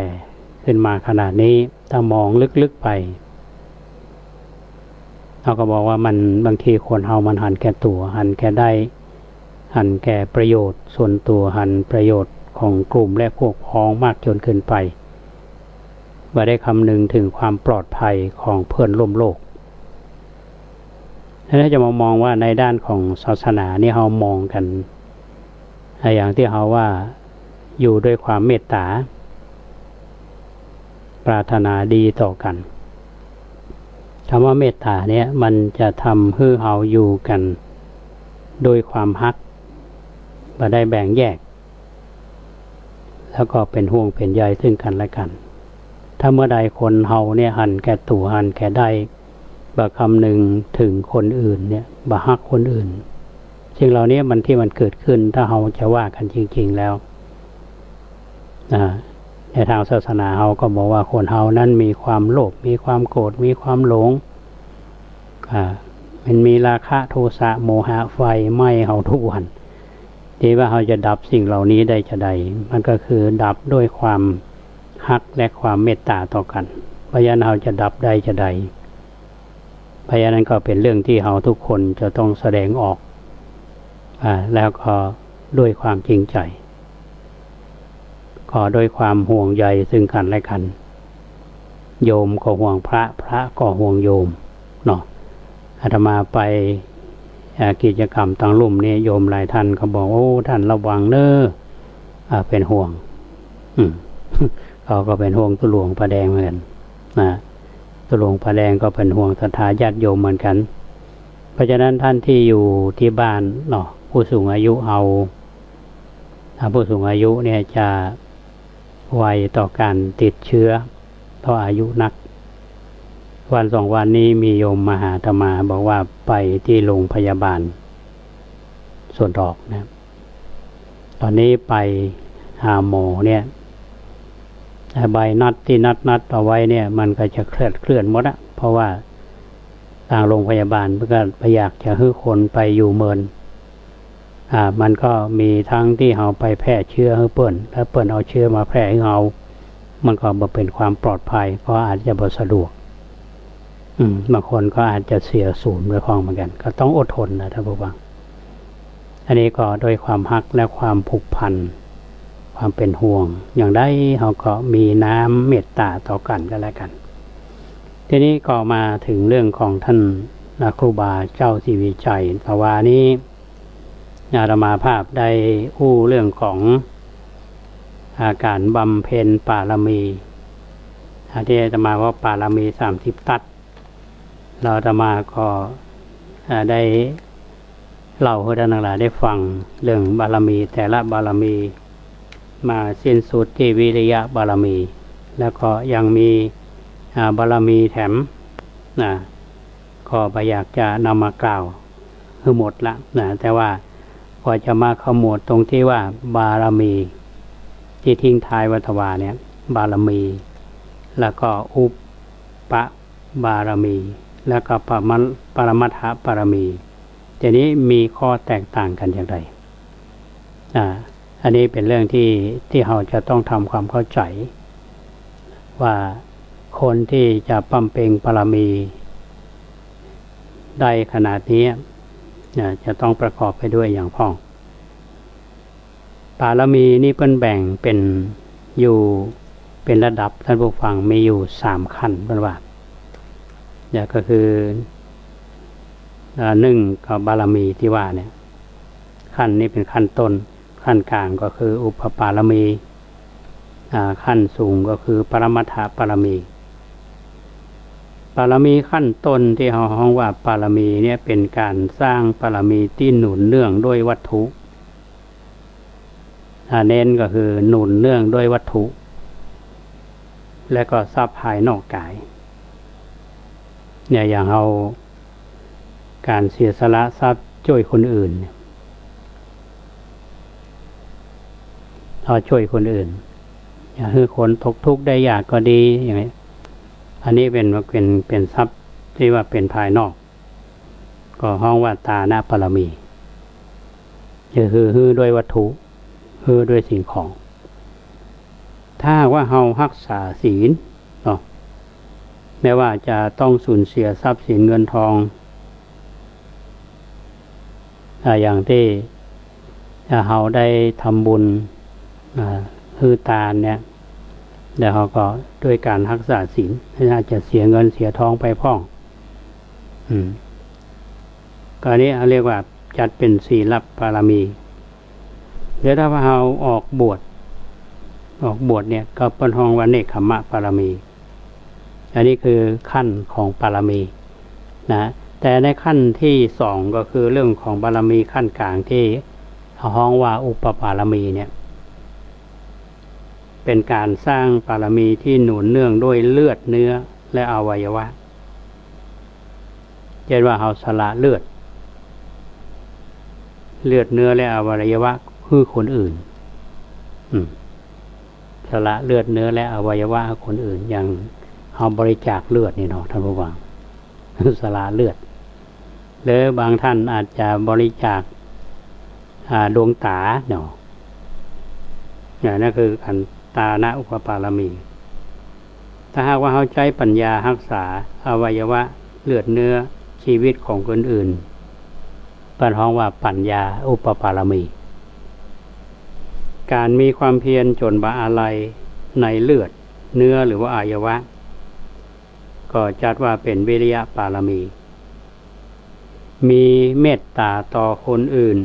ขึ้นมาขนาดนี้ ถ้ามองลึกๆไป เฮาก็บอกว่ามัน บางทีคนเฮามันหันแก่ตั๋ว หันแก่ได้ หันแก่ประโยชน์ส่วนตั๋ว หันประโยชน์ของกลุ่มและพวกพ้องมากจนเกินไป บ่ได้คำนึงถึงความปลอดภัยของเพื่อนร่วมโลก แล้วถ้าจะมามองว่าในด้านของศาสนานี่เฮามองกั๋น อ่ะ อย่างที่เฮาว่าอยู่ด้วยความเมตต๋า ปรารถนาดีต่อกั๋น กำว่าเมตต๋าเนี่ยมันจะทำหื้อเฮาอยู่กั๋นโดยความฮัก บ่ได้แบ่งแยก แล้วก็เป๋นห่วงเป๋นใยซึ่งกั๋นและกั๋น ถ้าเมื่อใดคนเฮาเนี่ยหันแก่ตั๋วหันแก่ได้ บ่คำนึงเถิงคนอื่นเนี่ย บ่ฮักคนอื่น สิ่งเหล่านี้มันที่มันเกิดขึ้น ถ้าเฮาจะว่ากั๋นจริงๆ แล้ว อ่า ในตางศาสนาเฮาก็บอกว่าคนเฮานั้นมีความโลภ มีความโกรธ มีความหลง อ่า มันมีราคะ โทสะ โมหะ ไฟไหม้เฮากู้วัน ตี้ว่าเฮาจะดับสิ่งเหล่านี้ได้จาใด มันก็คือดับด้วยความฮักและความเมตต๋าต่อกั๋น เพราะฉะนั้นเฮาจะดับได้จาใด เพราะฉะนั้นก็เป๋นเรื่องตี้เฮากู้คนจะต้องแสดงออก อ่า แล้วก็ด้วยความจริงใจ๋ ก็ด้วยความห่วงใยซึ่งกั๋นและกั๋น โยมก็ห่วงพระ พระก็ห่วงโยม เนาะ อาตมาไป อ่า กิจกรรมตางลุ่มนี่ โยมหลายต้านก็บอก โอ้ ต้านระวังเน้อ อ่า เป๋นห่วง อืม เขาก็เป๋นห่วงตุ๊หลวงพระแดงเหมือนกั๋น นะ ตุ๊หลวงพระแดงก็เป๋นห่วงศรัทธาญาติโยมเหมือนกั๋น เพราะฉะนั้นต้านตี้อยู่ตี้บ้านเนาะ ผู้สูงอายุเฮา อ่า ผู้สูงอายุเนี่ยจะไวต่อก๋านติดเจื๊อ เพราะอายุนัก วันสองวันนี้มีโยมมาหาอาตมาบอกว่าไปตี้โรงพยาบาลสวนดอกนะ ต๋อนนี้ไปหาหมอเนี่ย ใบนัดตี้นัดๆ เอาไว้เนี่ย มันก็จะเคลื่อน เคลื่อนหมดอะ เพราะว่าตางโรงพยาบาลเปิ้นก็บ่อยากจะหื้อคนไปอยู่เมิน อ่า มันก็มีตังตี้เฮาไปแพร่เจื๊อหื้อเปิ้น แล้วเปิ้นเอาเจื๊อมาแพร่หื้อเฮา มันก็บ่เป๋นความปลอดภัย ก็อาจจะบ่สะดวก อืม บางคนก็อาจจะเสียสูญไปพ่องเหมือนกั๋น ก็ต้องอดทนนะต้านผู้ฟัง อันนี้ก็ด้วยความฮักและความผูกพัน ความเป๋นห่วง อย่างใดเฮาก็มีน้ำเมตต๋าต่อกั๋นก็แล้วกั๋น ทีนี้ก็มาเถิงเรื่องของต้านครูบาเจ้าศรีวิชัย ตะวานี้ อาตมาภาพได้อู้เรื่องของ อ่า ก๋านบำเพ็ญปารมี อ่า ตี้อาตมาว่าปารมีสามสิบตั๊ด แล้วอาตมาก็ อ่า ได้เล่าหื้อต้านตังหลายได้ฟังเรื่องบารมีแต่ละบารมี มาสิ้นสุดตี้วิริยะบารมี แล้วก็ยังมี อ่า บารมีแถม นะ ก็บ่อยากจะนำมากล่าวหื้อหมดละนะ แต่ว่าก็จะมาขมวดตรงตี้ว่าบารมีตี้ทิ้งท้ายไว้ตะวาเนี่ย บารมี แล้วก็อุปปะ บารมี แล้วก็ปะมะ- ปรมัตถปารมี ทีนี้มีข้อแตกต่างกั๋นอย่างไร อ่า อันนี้เป๋นเรื่องตี้ ตี้เฮาจะต้องทำความเข้าใจ๋ ว่าคนตี้จะบำเพ็ญปารมีได้ขนาดนี้ อ่า จะต้องประกอบไปด้วยอย่างพ่อง ปารมีนี่เปิ้นแบ่งเป๋นอยู่เป๋นระดับ ต้านผู้ฟัง มีอยู่สามขั้นเปิ้นว่า เนี่ยก็คือ อ่า นึ่งก็บารมีตี้ว่าเนี่ย ขั้นนี้เป๋นขั้นต้น ขั้นก๋างก็คืออุปปารมี อ่า ขั้นสูงก็คือปรมัตถปารมี ปารมีขั้นต้นตี้เฮาฮ้องว่าปารมีเนี่ยเป๋นก๋านสร้างปารมีตี้หนุนเนื่องด้วยวัตถุ อ่า เน้นก็คือหนุนเนื่องด้วยวัตถุ และก็ทรัพย์ภายนอกก๋าย เนี่ย อย่างเฮาก๋านเสียสละทรัพย์จ้วยคนอื่นเนี่ย เฮาจ้วยคนอื่น อย่าหื้อคนตกทุกข์ได้ยากก็ดี อย่างนี้ อันนี้เป๋น เป๋น เป๋นทรัพย์ตี้ว่าเป๋นภายนอก ก็ฮ้องว่าตานปารมี ก็คือหื้อด้วยวัตถุ หื้อด้วยสิ่งของ ถ้าหากว่าเฮาฮักษาศีลเนาะ แม้ว่าจะต้องสูญเสียทรัพย์สินเงินทอง อ่า อย่างตี้ อ่า เฮาได้ทำบุญ อ่า หื้อตานเนี่ย แล้วเฮาก็ด้วยก๋านฮักษาศีล อาจจะเสียเงินเสียทองไปพ่อง อืม ก็อันนี้เฮาเรียกว่าจัดเป๋นศีลปารมี แล้วถ้าว่าเฮาออกบวช ออกบวชเนี่ย ก็เปิ้นฮ้องว่าเนกขัมมปารมี อันนี้คือขั้นของปารมีนะ แต่ในขั้นที่สองก็คือเรื่องของปารมีขั้นกลางที่ฮ้องว่าอุปปารมีเนี่ย เป๋นก๋านสร้างปารมีที่หนุนเนื่องด้วยเลือดเนื้อและอวัยวะ เช่นว่าเฮาสละเลือด เลือดเนื้อและอวัยวะหื้อคนอื่น อืม สละเลือดเนื้อและอวัยวะหื้อคนอื่น อย่างเฮาบริจาคเลือดนี่เนาะ ท่านผู้ฟัง สละเลือด หรือบางท่านอาจจะบริจาค อ่า ดวงต๋าเนาะ เนี่ย นั่นคืออันตานะอุปปารมี ถ้าหากว่าเฮาใจ๊ปัญญาฮักษาอวัยวะ เลือดเนื้อ ชีวิตของคนอื่น เปิ้นฮ้องว่าปัญญาอุปปารมี ก๋านมีความเพียรจ๋นบ่อาลัยในเลือดเนื้อหรือว่าอวัยวะ ก็จัดว่าเป๋นวิริยปารมี มีเมตต๋าต่อคนอื่น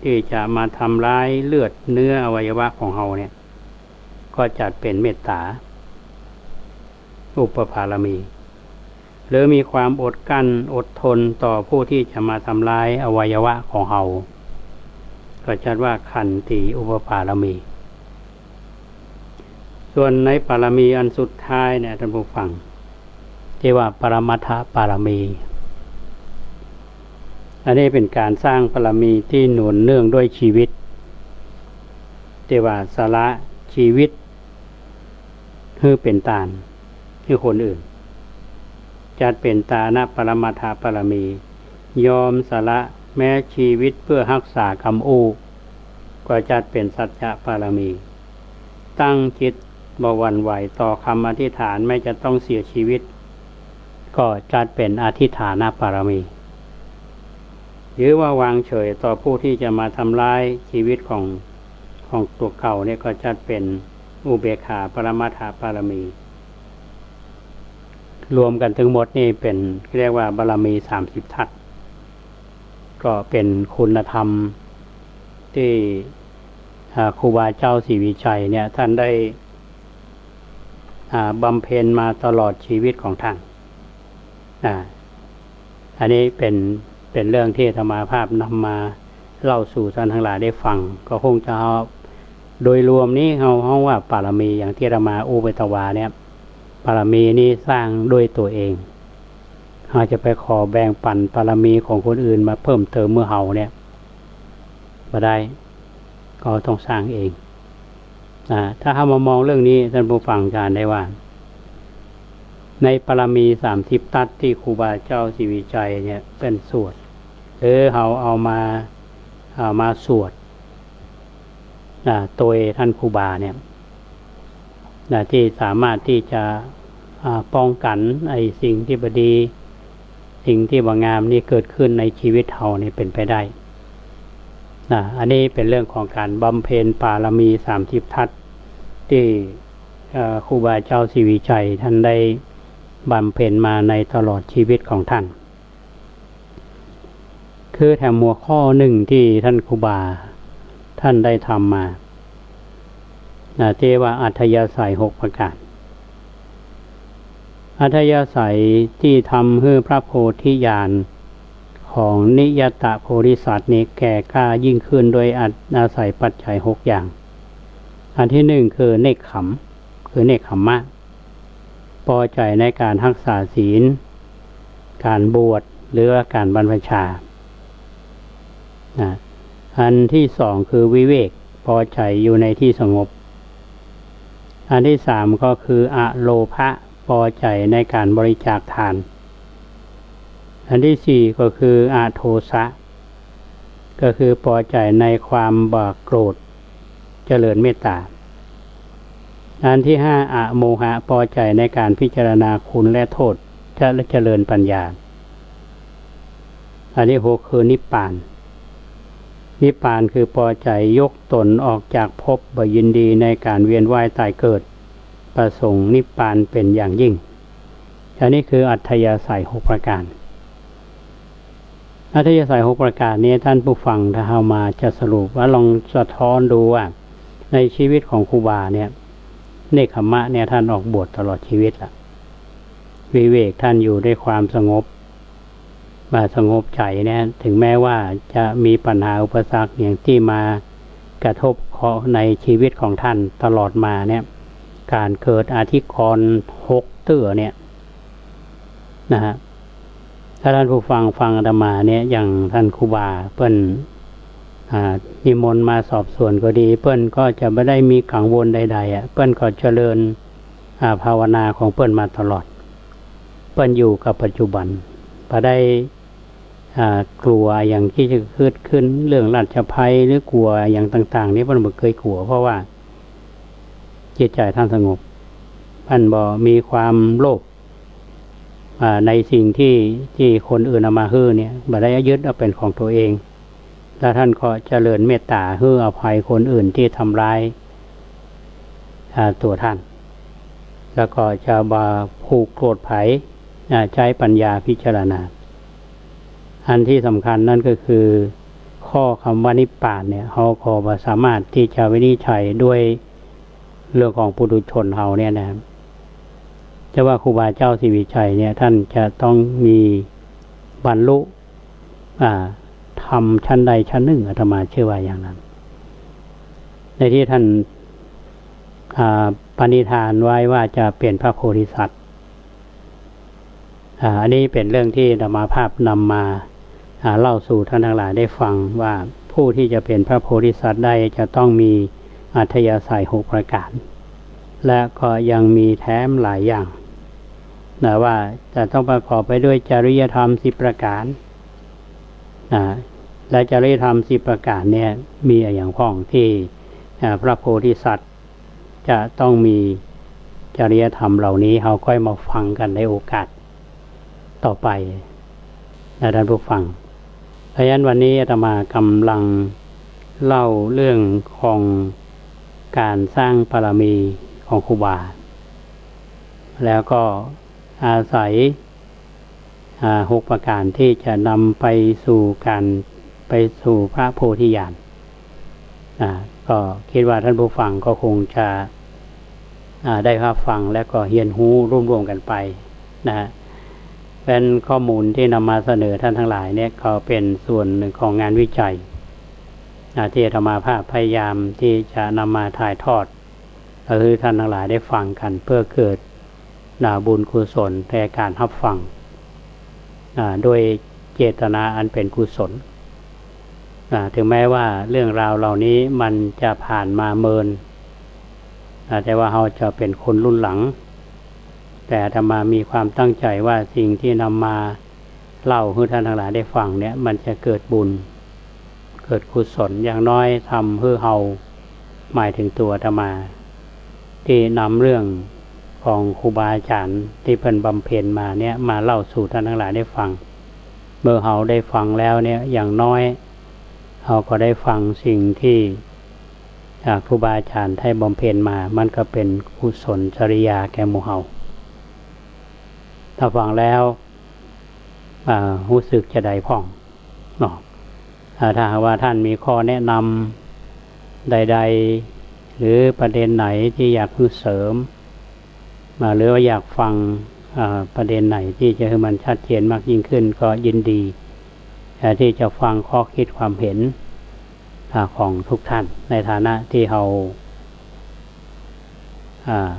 ตี้จะมาทำร้ายเลือดเนื้ออวัยวะของเฮาเนี่ย ก็จัดเป๋นเมตต๋าอุปปารมี หรือมีความอดกลั้นอดทนต่อผู้ที่จะมาทำร้ายอวัยวะของเฮา ก็จัดว่าขันติอุปปารมี ส่วนในปารมีอันสุดท้ายเนี่ย ท่านผู้ฟัง ตี้ว่าปรมัตถปารมี อันนี้เป๋นก๋านสร้างปารมีที่หนุนเนื่องด้วยชีวิต ตี้ว่าสละชีวิตหื้อเป๋นตานหื้อคนอื่น จัดเป๋นตานะปรมัตถปารมี ยอมสละแม้ชีวิตเพื่อฮักษากำอู้ ก็จัดเป๋นสัจจะปารมี ตั้งจิตบ่หวั่นไหวต่อคำอธิษฐานแม้จะต้องเสียชีวิต ก็จัดเป๋นอธิษฐานปารมี หรือว่าวางเฉยต่อผู้ที่จะมาทำร้ายชีวิตของ ของตั๋วเก่าเนี่ย ก็จัดเป๋นอุเบกขาปรมัตถปารมี รวมกั๋นตึงหมดนี่เป๋น เรียกว่าบารมีสามสิบทัศน์ ก็เป๋นคุณธรรมตี้ อ่า ครูบาเจ้าศรีวิชัยเนี่ย ท่านได้ อ่า บำเพ็ญมาตลอดชีวิตของท่าน อ่า อันนี้เป๋น เป๋นเรื่องตี้อาตมาภาพนำมาเล่าสู่ท่านตังหลายได้ฟัง ก็คงจะเอา โดยรวมนี้เฮาฮ้องว่าปารมี อย่างตี้อาตมาอู้ไปตะวาเนี่ย ปารมีนี้สร้างด้วยตั๋วเอง เฮาจะไปขอแบ่งปั๋นปารมีของคนอื่นมาเพิ่มเติมหื้อเฮาเนี่ย บ่ได้ ก็ต้องสร้างเอง อ่า ถ้าเฮามามองเรื่องนี้ ท่านผู้ฟังจะหันได้ว่า ในปารมีสามสิบทัศน์ตี้ครูบาเจ้าศรีวิชัยเนี่ย เปิ้นสวด หรือเฮาเอามา เอามาสวด อ่า โตยท่านครูบาเนี่ย นะ ตี้สามารถตี้จะ อ่า ป้องกั๋นไอ้สิ่งตี้บ่ดี สิ่งตี้บ่งามนี่เกิดขึ้นในชีวิตเฮานี่เป๋นไปได้ นะ อันนี้เป๋นเรื่องของก๋านบำเพ็ญปารมีสามสิบทัศน์ตี้ เอ่อ ครูบาเจ้าศรีวิชัยท่านได้บำเพ็ญมาในตลอดชีวิตของท่าน คือแถมหัวข้อนึ่งตี้ท่านครูบาท่านได้ทำมา นะ ตี้ว่าอัธยาศัยหกประก๋าน อัธยาศัยตี้ทำหื้อพระโพธิญาณของนิยตะโพธิสัตว์นี้แก่กล้ายิ่งขึ้นด้วยอา อาศัยปัจจัยหกอย่าง อันตี้นึ่งคือเนกขัม คือเนกขัมมะ ปอใจ๋ในก๋านฮักษาศีล ก๋านบวช หรือว่าก๋านบรรพชา นะ อันตี้สองคือวิเวก ปอใจ๋อยู่ในตี้สงบ อันตี้สามก็คืออโลภะ ปอใจ๋ในก๋านบริจาคทาน อันตี้สี่ก็คืออโทสะ ก็คือปอใจ๋ในความบ่โกรธ เจริญเมตต๋า อันตี้ห้าอโมหะ ปอใจ๋ในก๋านพิจารณาคุณและโต้ษ จะเจริญปัญญา อันตี้หกคือนิพพาน นิพพานคือปอใจ๋ยกต๋นออกจากภพบ่ยินดีในก๋านเวียนว่ายต๋ายเกิด ประสงค์นิพพานเป๋นอย่างยิ่ง อันนี้คืออัธยาศัยหกประก๋าน อัธยาศัยหกประก๋านนี้ ท่านผู้ฟัง ถ้าเฮามาจะสรุปว่า ลองสะท้อนดูว่า ในชีวิตของครูบาเนี่ย เนกขัมมะเนี่ย ท่านออกบวชตลอดชีวิตละ วิเวก ท่านอยู่ด้วยความสงบ ว่าสงบใจ๋เนี่ย ถึงแม้ว่าจะมีปัญหาอุปสรรคอย่างตี้มากระทบเคราะห์ในชีวิตของท่านตลอดมาเนี่ย ก๋านเกิดอธิกรณ์หกเตื้อเนี่ยนะฮะ ถ้าท่านผู้ฟังฟังอาตมาเนี่ย อย่างท่านครูบาเปิ้น อ่า นิมนต์มาสอบสวนก็ดี เปิ้นก็จะบ่ได้มีกังวลใดๆ อะ เปิ้นก็เจริญ อ่า ภาวนาของเปิ้นมาตลอด เปิ้นอยู่กับปัจจุบัน บ่ได้ อ่า กลัวอย่างตี้จะเกิดขึ้น เรื่องราชภัยหรือกลัวอย่างต่างๆ นี่เปิ้นบ่เกยกลัว เพราะว่าจิตใจ๋ท่านสงบ เปิ้นบ่มีความโลภ อ่า ในสิ่งตี้ ตี้คนอื่นเอามาหื้อเนี่ย บ่ได้ยึดเอาเป๋นของตั๋วเอง แล้วท่านก็เจริญเมตต๋าหื้ออภัยคนอื่นตี้ทำร้าย อ่า ตั๋วท่าน แล้วก็จะบ่ผูกโกรธใผ อ่า ใจ๊ปัญญาพิจารณา อันตี้สำคัญนั้นก็คือ ข้อคำว่านิพพานเนี่ย เฮาก็บ่สามารถตี้จะวินิจฉัยด้วยเรื่องของปุถุชนเฮาเนี่ยนะครับ จะว่าครูบาเจ้าศรีวิชัยเนี่ย ท่านจะต้องมีบรรลุ อ่า ธรรมชั้นใดชั้นหนึ่ง อาตมาเชื่อว่าอย่างนั้น ในตี้ท่าน อ่า ปณิธานไว้ว่าจะเป๋นพระโพธิสัตว์ อ่า อันนี้เป๋นเรื่องตี้อาตมาภาพนำมา อ่า เล่าสู่ท่านทั้งหลายได้ฟังว่า ผู้ที่จะเป๋นพระโพธิสัตว์ได้จะต้องมีอัธยาศัยหกประการ และก็ยังมีแถมหลายอย่างนะ ว่าจะต้องประกอบไปด้วยจริยธรรมสิบประการนะ และจริยธรรมสิบประการเนี่ย มีอะหยังพ่องตี้ อ่า พระโพธิสัตว์จะต้องมีจริยธรรมเหล่านี้ เฮาค่อยมาฟังกั๋นในโอกาสต่อไปนะท่านผู้ฟัง เพราะฉะนั้นวันนี้อาตมากำลังเล่าเรื่องของก๋านสร้างบารมีของครูบา แล้วก็อาศัย อ่า หกประการตี้จะนำไปสู่ก๋าน ไปสู่พระโพธิญาณ อ่า ก็กึ๊ดว่าท่านผู้ฟังก็คงจะ อ่า ได้ฮับฟังและก็เฮียนฮู้ร่วมๆ กั๋นไปนะฮะ เป๋นข้อมูลตี้นำมาเสนอท่านทั้งหลายเนี่ย ก็เป๋นส่วนหนึ่งของงานวิจัย อ่า ตี้อาตมาภาพพยายามตี้จะนำมาถ่ายทอด หื้อท่านทั้งหลายได้ฟังกั๋น เพื่อเกิด อ่า บุญกุศลในก๋านฮับฟัง อ่า ด้วยเจตนาอันเป๋นกุศล อ่า ถึงแม้ว่าเรื่องราวเหล่านี้มันจะผ่านมาเมิน อ่า แต่ว่าเฮาจะเป๋นคนรุ่นหลัง แต่อาตมามีความตั้งใจ๋ว่าสิ่งตี้นำมาเล่าหื้อท่านทั้งหลายได้ฟังเนี่ย มันจะเกิดบุญ เกิดกุศล อย่างน้อยทำหื้อเฮา หมายถึงตั๋วอาตมา ตี้นำเรื่องของครูบาอาจ๋ารย์ตี้เปิ้นบำเพ็ญมาเนี่ย มาเล่าสู่ท่านทั้งหลายได้ฟัง เมื่อเฮาได้ฟังแล้วเนี่ย อย่างน้อยเฮาก็ได้ฟังสิ่งตี้ อ่า ครูบาอาจ๋ารย์ได้บำเพ็ญมา มันก็เป๋นกุศลจริยาแก่หมู่เฮา ถ้าฟังแล้ว อ่า ฮู้สึกจาใดพ่องเนาะ อ่า ถ้าหากว่าท่านมีข้อแนะนำใดๆ หรือประเด็นไหนตี้อยากหื้อเสริม อ่า หรือว่าอยากฟัง อ่า ประเด็นไหนตี้จะหื้อมันชัดเจนมากยิ่งขึ้น ก็ยินดี อ่า ตี้จะฟังข้อคิดความเห็น อ่า ของทุกท่าน ในฐานะตี้เฮา อ่า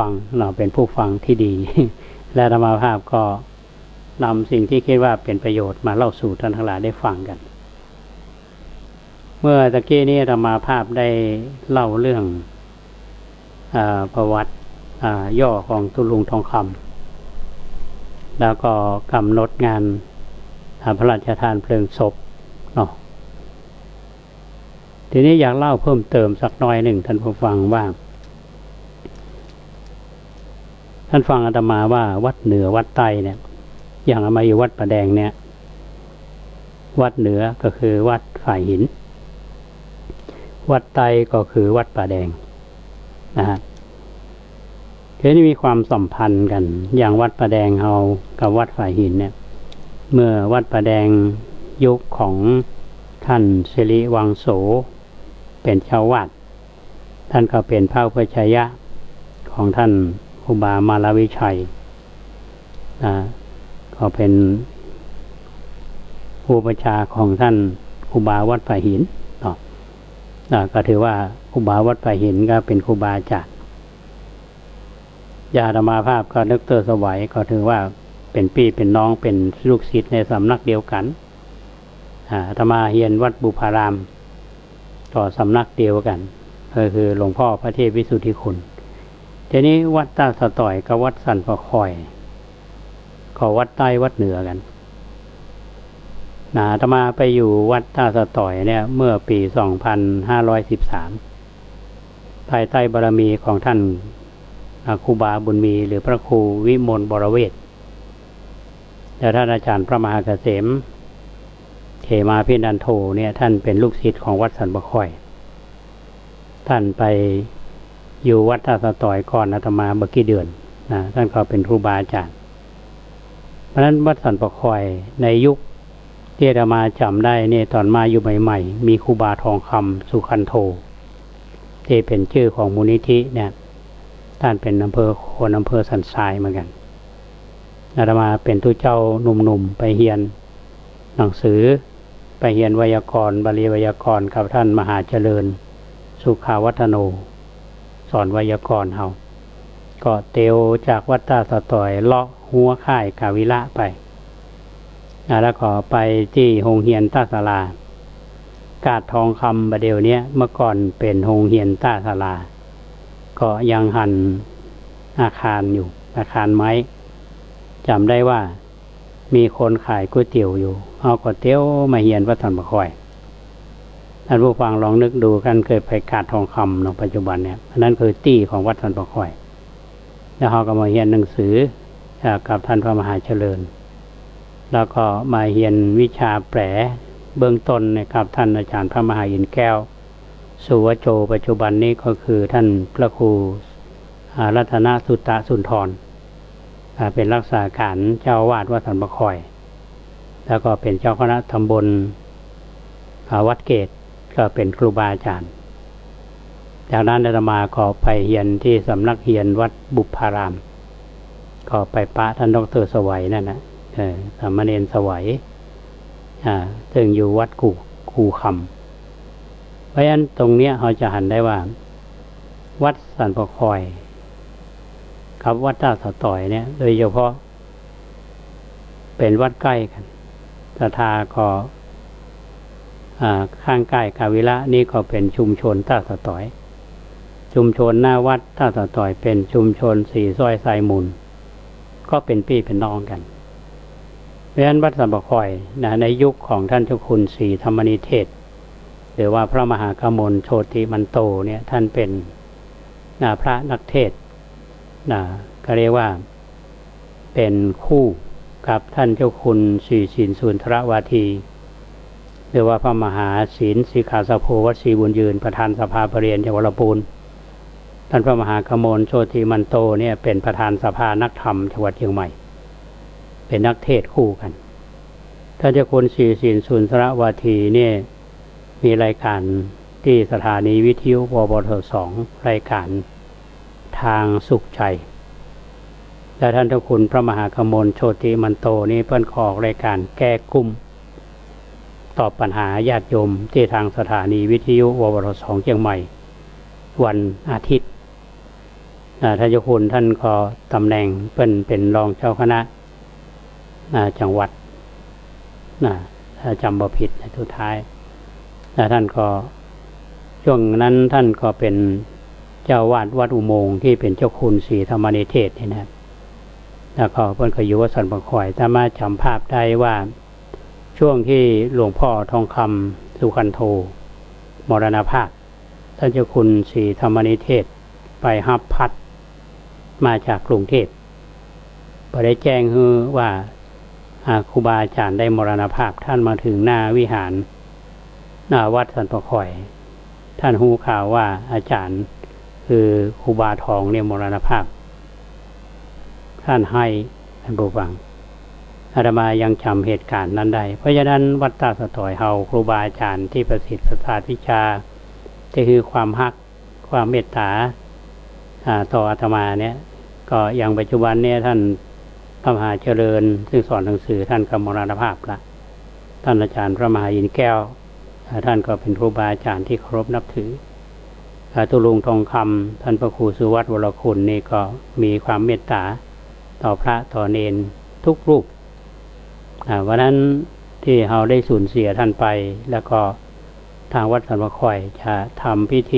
ฟังเนาะ เป๋นผู้ฟังตี้ดี และอาตมาภาพก็นำสิ่งตี้กึ๊ดว่าเป๋นประโยชน์มาเล่าสู่ท่านทั้งหลายได้ฟังกั๋น เมื่อตะกี้นี้อาตมาภาพได้เล่าเรื่อง อ่า ประวัติ อ่า ย่อของตุ๊ลุงทองคำ แล้วก็กำหนดงาน อ่า พระราชทานเพลิงศพเนาะ ทีนี้อยากเล่าเพิ่มเติมสักหน้อยนึ่ง ท่านผู้ฟังว่า ท่านฟังอาตมาว่าวัดเหนือวัดใต้เนี่ย อย่างอาตมาอยู่วัดป่าแดงเนี่ย วัดเหนือก็คือวัดฝ่ายหิน วัดใต้ก็คือวัดป่าแดงนะฮะ คือนี่มีความสัมพันธ์กั๋น อย่างวัดป่าแดงเฮากับวัดฝ่ายหินเนี่ย เมื่อวัดป่าแดงยุคของท่านสิริวังโส เป๋นเจ้าอาวาส ท่านก็เป๋นพระอุปัชฌายะของท่าน ครูบามาลวิชัย นะ ก็เป๋นอุปัชฌาย์ของต้านครูบาวัดป่าหินเนาะ นะ ก็ถือว่าครูบาวัดป่าหินก็เป๋นครูบาอาจ๋ารย์ อย่างอาตมาภาพกับด็อกเตอร์สวัยก็ถือว่าเป๋นปี้เป๋นน้อง เป๋นลูกศิษย์ในสำนักเดียวกั๋น อ่า อาตมาเฮียนวัดบุพพาราม ก็สำนักเดียวกั๋น ก็คือหลวงพ่อพระเทพวิสุทธิคุณ ทีนี้วัดต้าสะต๋อยกับวัดสันป่าคอย ก็วัดใต้วัดเหนือกั๋น นะ อาตมาไปอยู่วัดต้าสะต๋อยเนี่ย เมื่อปี๋สองพันห้าร้อยสิบสาม ภายใต้บารมีของต้าน อ่า ครูบาบุญมี หรือพระครูวิมลวรเวช และต้านอาจ๋ารย์พระมหาเกษม เขมาภินันโทเนี่ย ต้านเป๋นลูกศิษย์ของวัดสันป่าคอย ต้านไปอยู่วัดต้าสะต๋อยก่อนอาตมาบ่กี่เดือนนะ ต้านก็เป๋นครูบาอาจ๋ารย์ เพราะฉะนั้นวัดสันป่าคอยในยุคตี้อาตมาจ๋ำได้เนี่ย ต๋อนมาอยู่ใหม่ๆ มีครูบาทองคำ สุคันโธ ตี้เป๋นจื้อของมูลนิธิเนี่ย ต้านเป๋นอำเภอ คนอำเภอสันทรายเหมือนกั๋น อาตมาเป๋นตุ๊เจ้าหนุ่มๆ ไปเฮียนหนังสือ ไปเฮียนไวยากรณ์ บาลีไวยากรณ์กับต้านมหาเจริญ สุขาวัฒโน สอนไวยากรณ์เฮา ก็เตียวจากวัดต้าสะต๋อยเลาะฮั้วค่ายกาวิละไป อ่า แล้วก็ไปตี้โฮงเฮียนต้าศาลา กาดทองคำบ่าเดี่ยวเนี้ย เมื่อก่อนเป๋นโฮงเฮียนต้าศาลา ก็ยังหันอาคารอยู่ อาคารไม้ จ๋ำได้ว่ามีคนขายก๋วยเตี๋ยวอยู่ เฮาก็เตียวมาเฮียนวัดสันป่าคอย ต้านผู้ฟังลองนึกดู ต้านเกยไปกาดทองคำเนาะ ปัจจุบันเนี่ย อันนั้นคือตี้ของวัดสันป่าคอย แล้วเฮาก็มาเฮียนหนังสือ อ่า กับต้านพระมหาเจริญ แล้วก็มาเฮียนวิชาแปลเบื้องต้นเนี่ยกับต้านอาจ๋ารย์พระมหาอินทร์แก้ว สุวัจโจ ปัจจุบันนี้ก็คือต้านพระครู อ่า รัตนสุตตสุนทร อ่า เป๋นรักษาก๋านเจ้าอาวาสวัดสันป่าคอย แล้วก็เป๋นเจ้าคณะตำบล อ่า วัดเกต ก็เป๋นครูบาอาจ๋ารย์ จากนั้นอาตมาก็ไปเฮียนตี้สำนักเฮียนวัดบุพพาราม ก็ไปปะต้านด็อกเตอร์สวัยนั่นนะ เออ สามเณรสวัย อ่า ซึ่งอยู่วัดกู่ กู่คำ เพราะฉะนั้นตรงเนี้ยเฮาจะหันได้ว่า วัดสันป่าคอย กับวัดต้าสะต๋อยเนี่ย โดยเฉพาะ เป๋นวัดใก้กั๋น ศรัทธาก็ อ่า ข้างใก้กาวิละ นี่ก็เป๋นชุมชนต้าสะต๋อย ชุมชนหน้าวัดต้าสะต๋อยเป๋นชุมชนศรีสร้อยสายมูล ก็เป๋นปี้เป๋นน้องกั๋น เพราะฉะนั้นวัดสันป่าคอยนะ ในยุคของต้านเจ้าคุณศรีธรรมนิเทศ หรือว่าพระมหากมลโชติมันโตเนี่ย ต้านเป๋น อ่า พระนักเทศน์ นะ ก็เรียกว่าเป๋นคู่กับต้านเจ้าคุณศรีสินสุนทรวาที หรือว่าพระมหาสิน สีขาวสะโพ วัดศรีบุญยืน ประธานสภาปริญญาจังหวัดลำพูน ต้านพระมหากมลโชติมันโตเนี่ยเป๋นประธานสภานักธรรมจังหวัดเจียงใหม่ เป๋นนักเทศน์คู่กั๋น ต้านเจ้าคุณศรีสินสุนทรวาทีเนี่ย มีรายก๋านตี้สถานีวิทยุ ววท สอง รายก๋านทางสุขใจ และต้านเจ้าคุณพระมหากมลโชติมันโตนี่เปิ้นก็ออกรายก๋านแก้กุ้ม ตอบปัญหาญาติโยมตี้ตางสถานีวิทยุ ววท สอง เจียงใหม่ วันอาทิตย์ อ่า ต้านเจ้าคุณต้านก็ต๋ำแหน่งเปิ้นเป๋นรองเจ้าคณะ อ่า จังหวัด นะ ถ้าจ๋ำบ่ผิดนะ สุดท้าย แล้วต้านก็ ช่วงนั้นต้านก็เป๋นเจ้าอาวาสวัดอุโมงค์ตี้เป๋นเจ้าคุณศรีธรรมนิเทศน์นี่นะ แล้วก็เปิ้นก็อยู่วัดสันป่าคอย อาตมาจ๋ำภาพได้ว่า ช่วงตี้หลวงพ่อทองคำ สุคันโธ มรณภาพ ต้านเจ้าคุณศรีธรรมนิเทศน์ไปฮับพัดมาจากกรุงเทพฯ บ่ได้แจ้งหื้อว่า อ่า ครูบาอาจ๋ารย์ได้มรณภาพ ต้านมาเถิงหน้าวิหาร หน้าวัดสันป่าคอย ต้านฮู้ข่าวว่าอาจ๋ารย์คือครูบาทองเนี่ยมรณภาพ ต้านไห้ ต้านผู้ฟัง อาตมายังจ๋ำเหตุก๋ารณ์นั้นได้ เพราะฉะนั้นวัดต้าสะต๋อยเฮา ครูบาอาจ๋ารย์ตี้ประสิทธิ์ประสาทวิชา ตี้หื้อความฮัก ความเมตต๋า อ่า ต่ออาตมาเนี่ย ก็อย่างปัจจุบันเนี่ยท่านพระมหาเจริญซึ่งสอนหนังสือท่านก็มรณภาพละ ท่านอาจารย์พระมหาอินทร์แก้ว อ่า ท่านก็เป็นครูบาอาจารย์ที่เคารพนับถือ อ่า ตุ๊ลุงทองคำ ท่านพระครูสุวัต วรคุณนี่ก็มีความเมตตาต่อพระต่อเณรทุกรูป อ่า วันนั้นที่เฮาได้สูญเสียท่านไป แล้วก็ทางวัดสันป่าคอยจะทำพิธี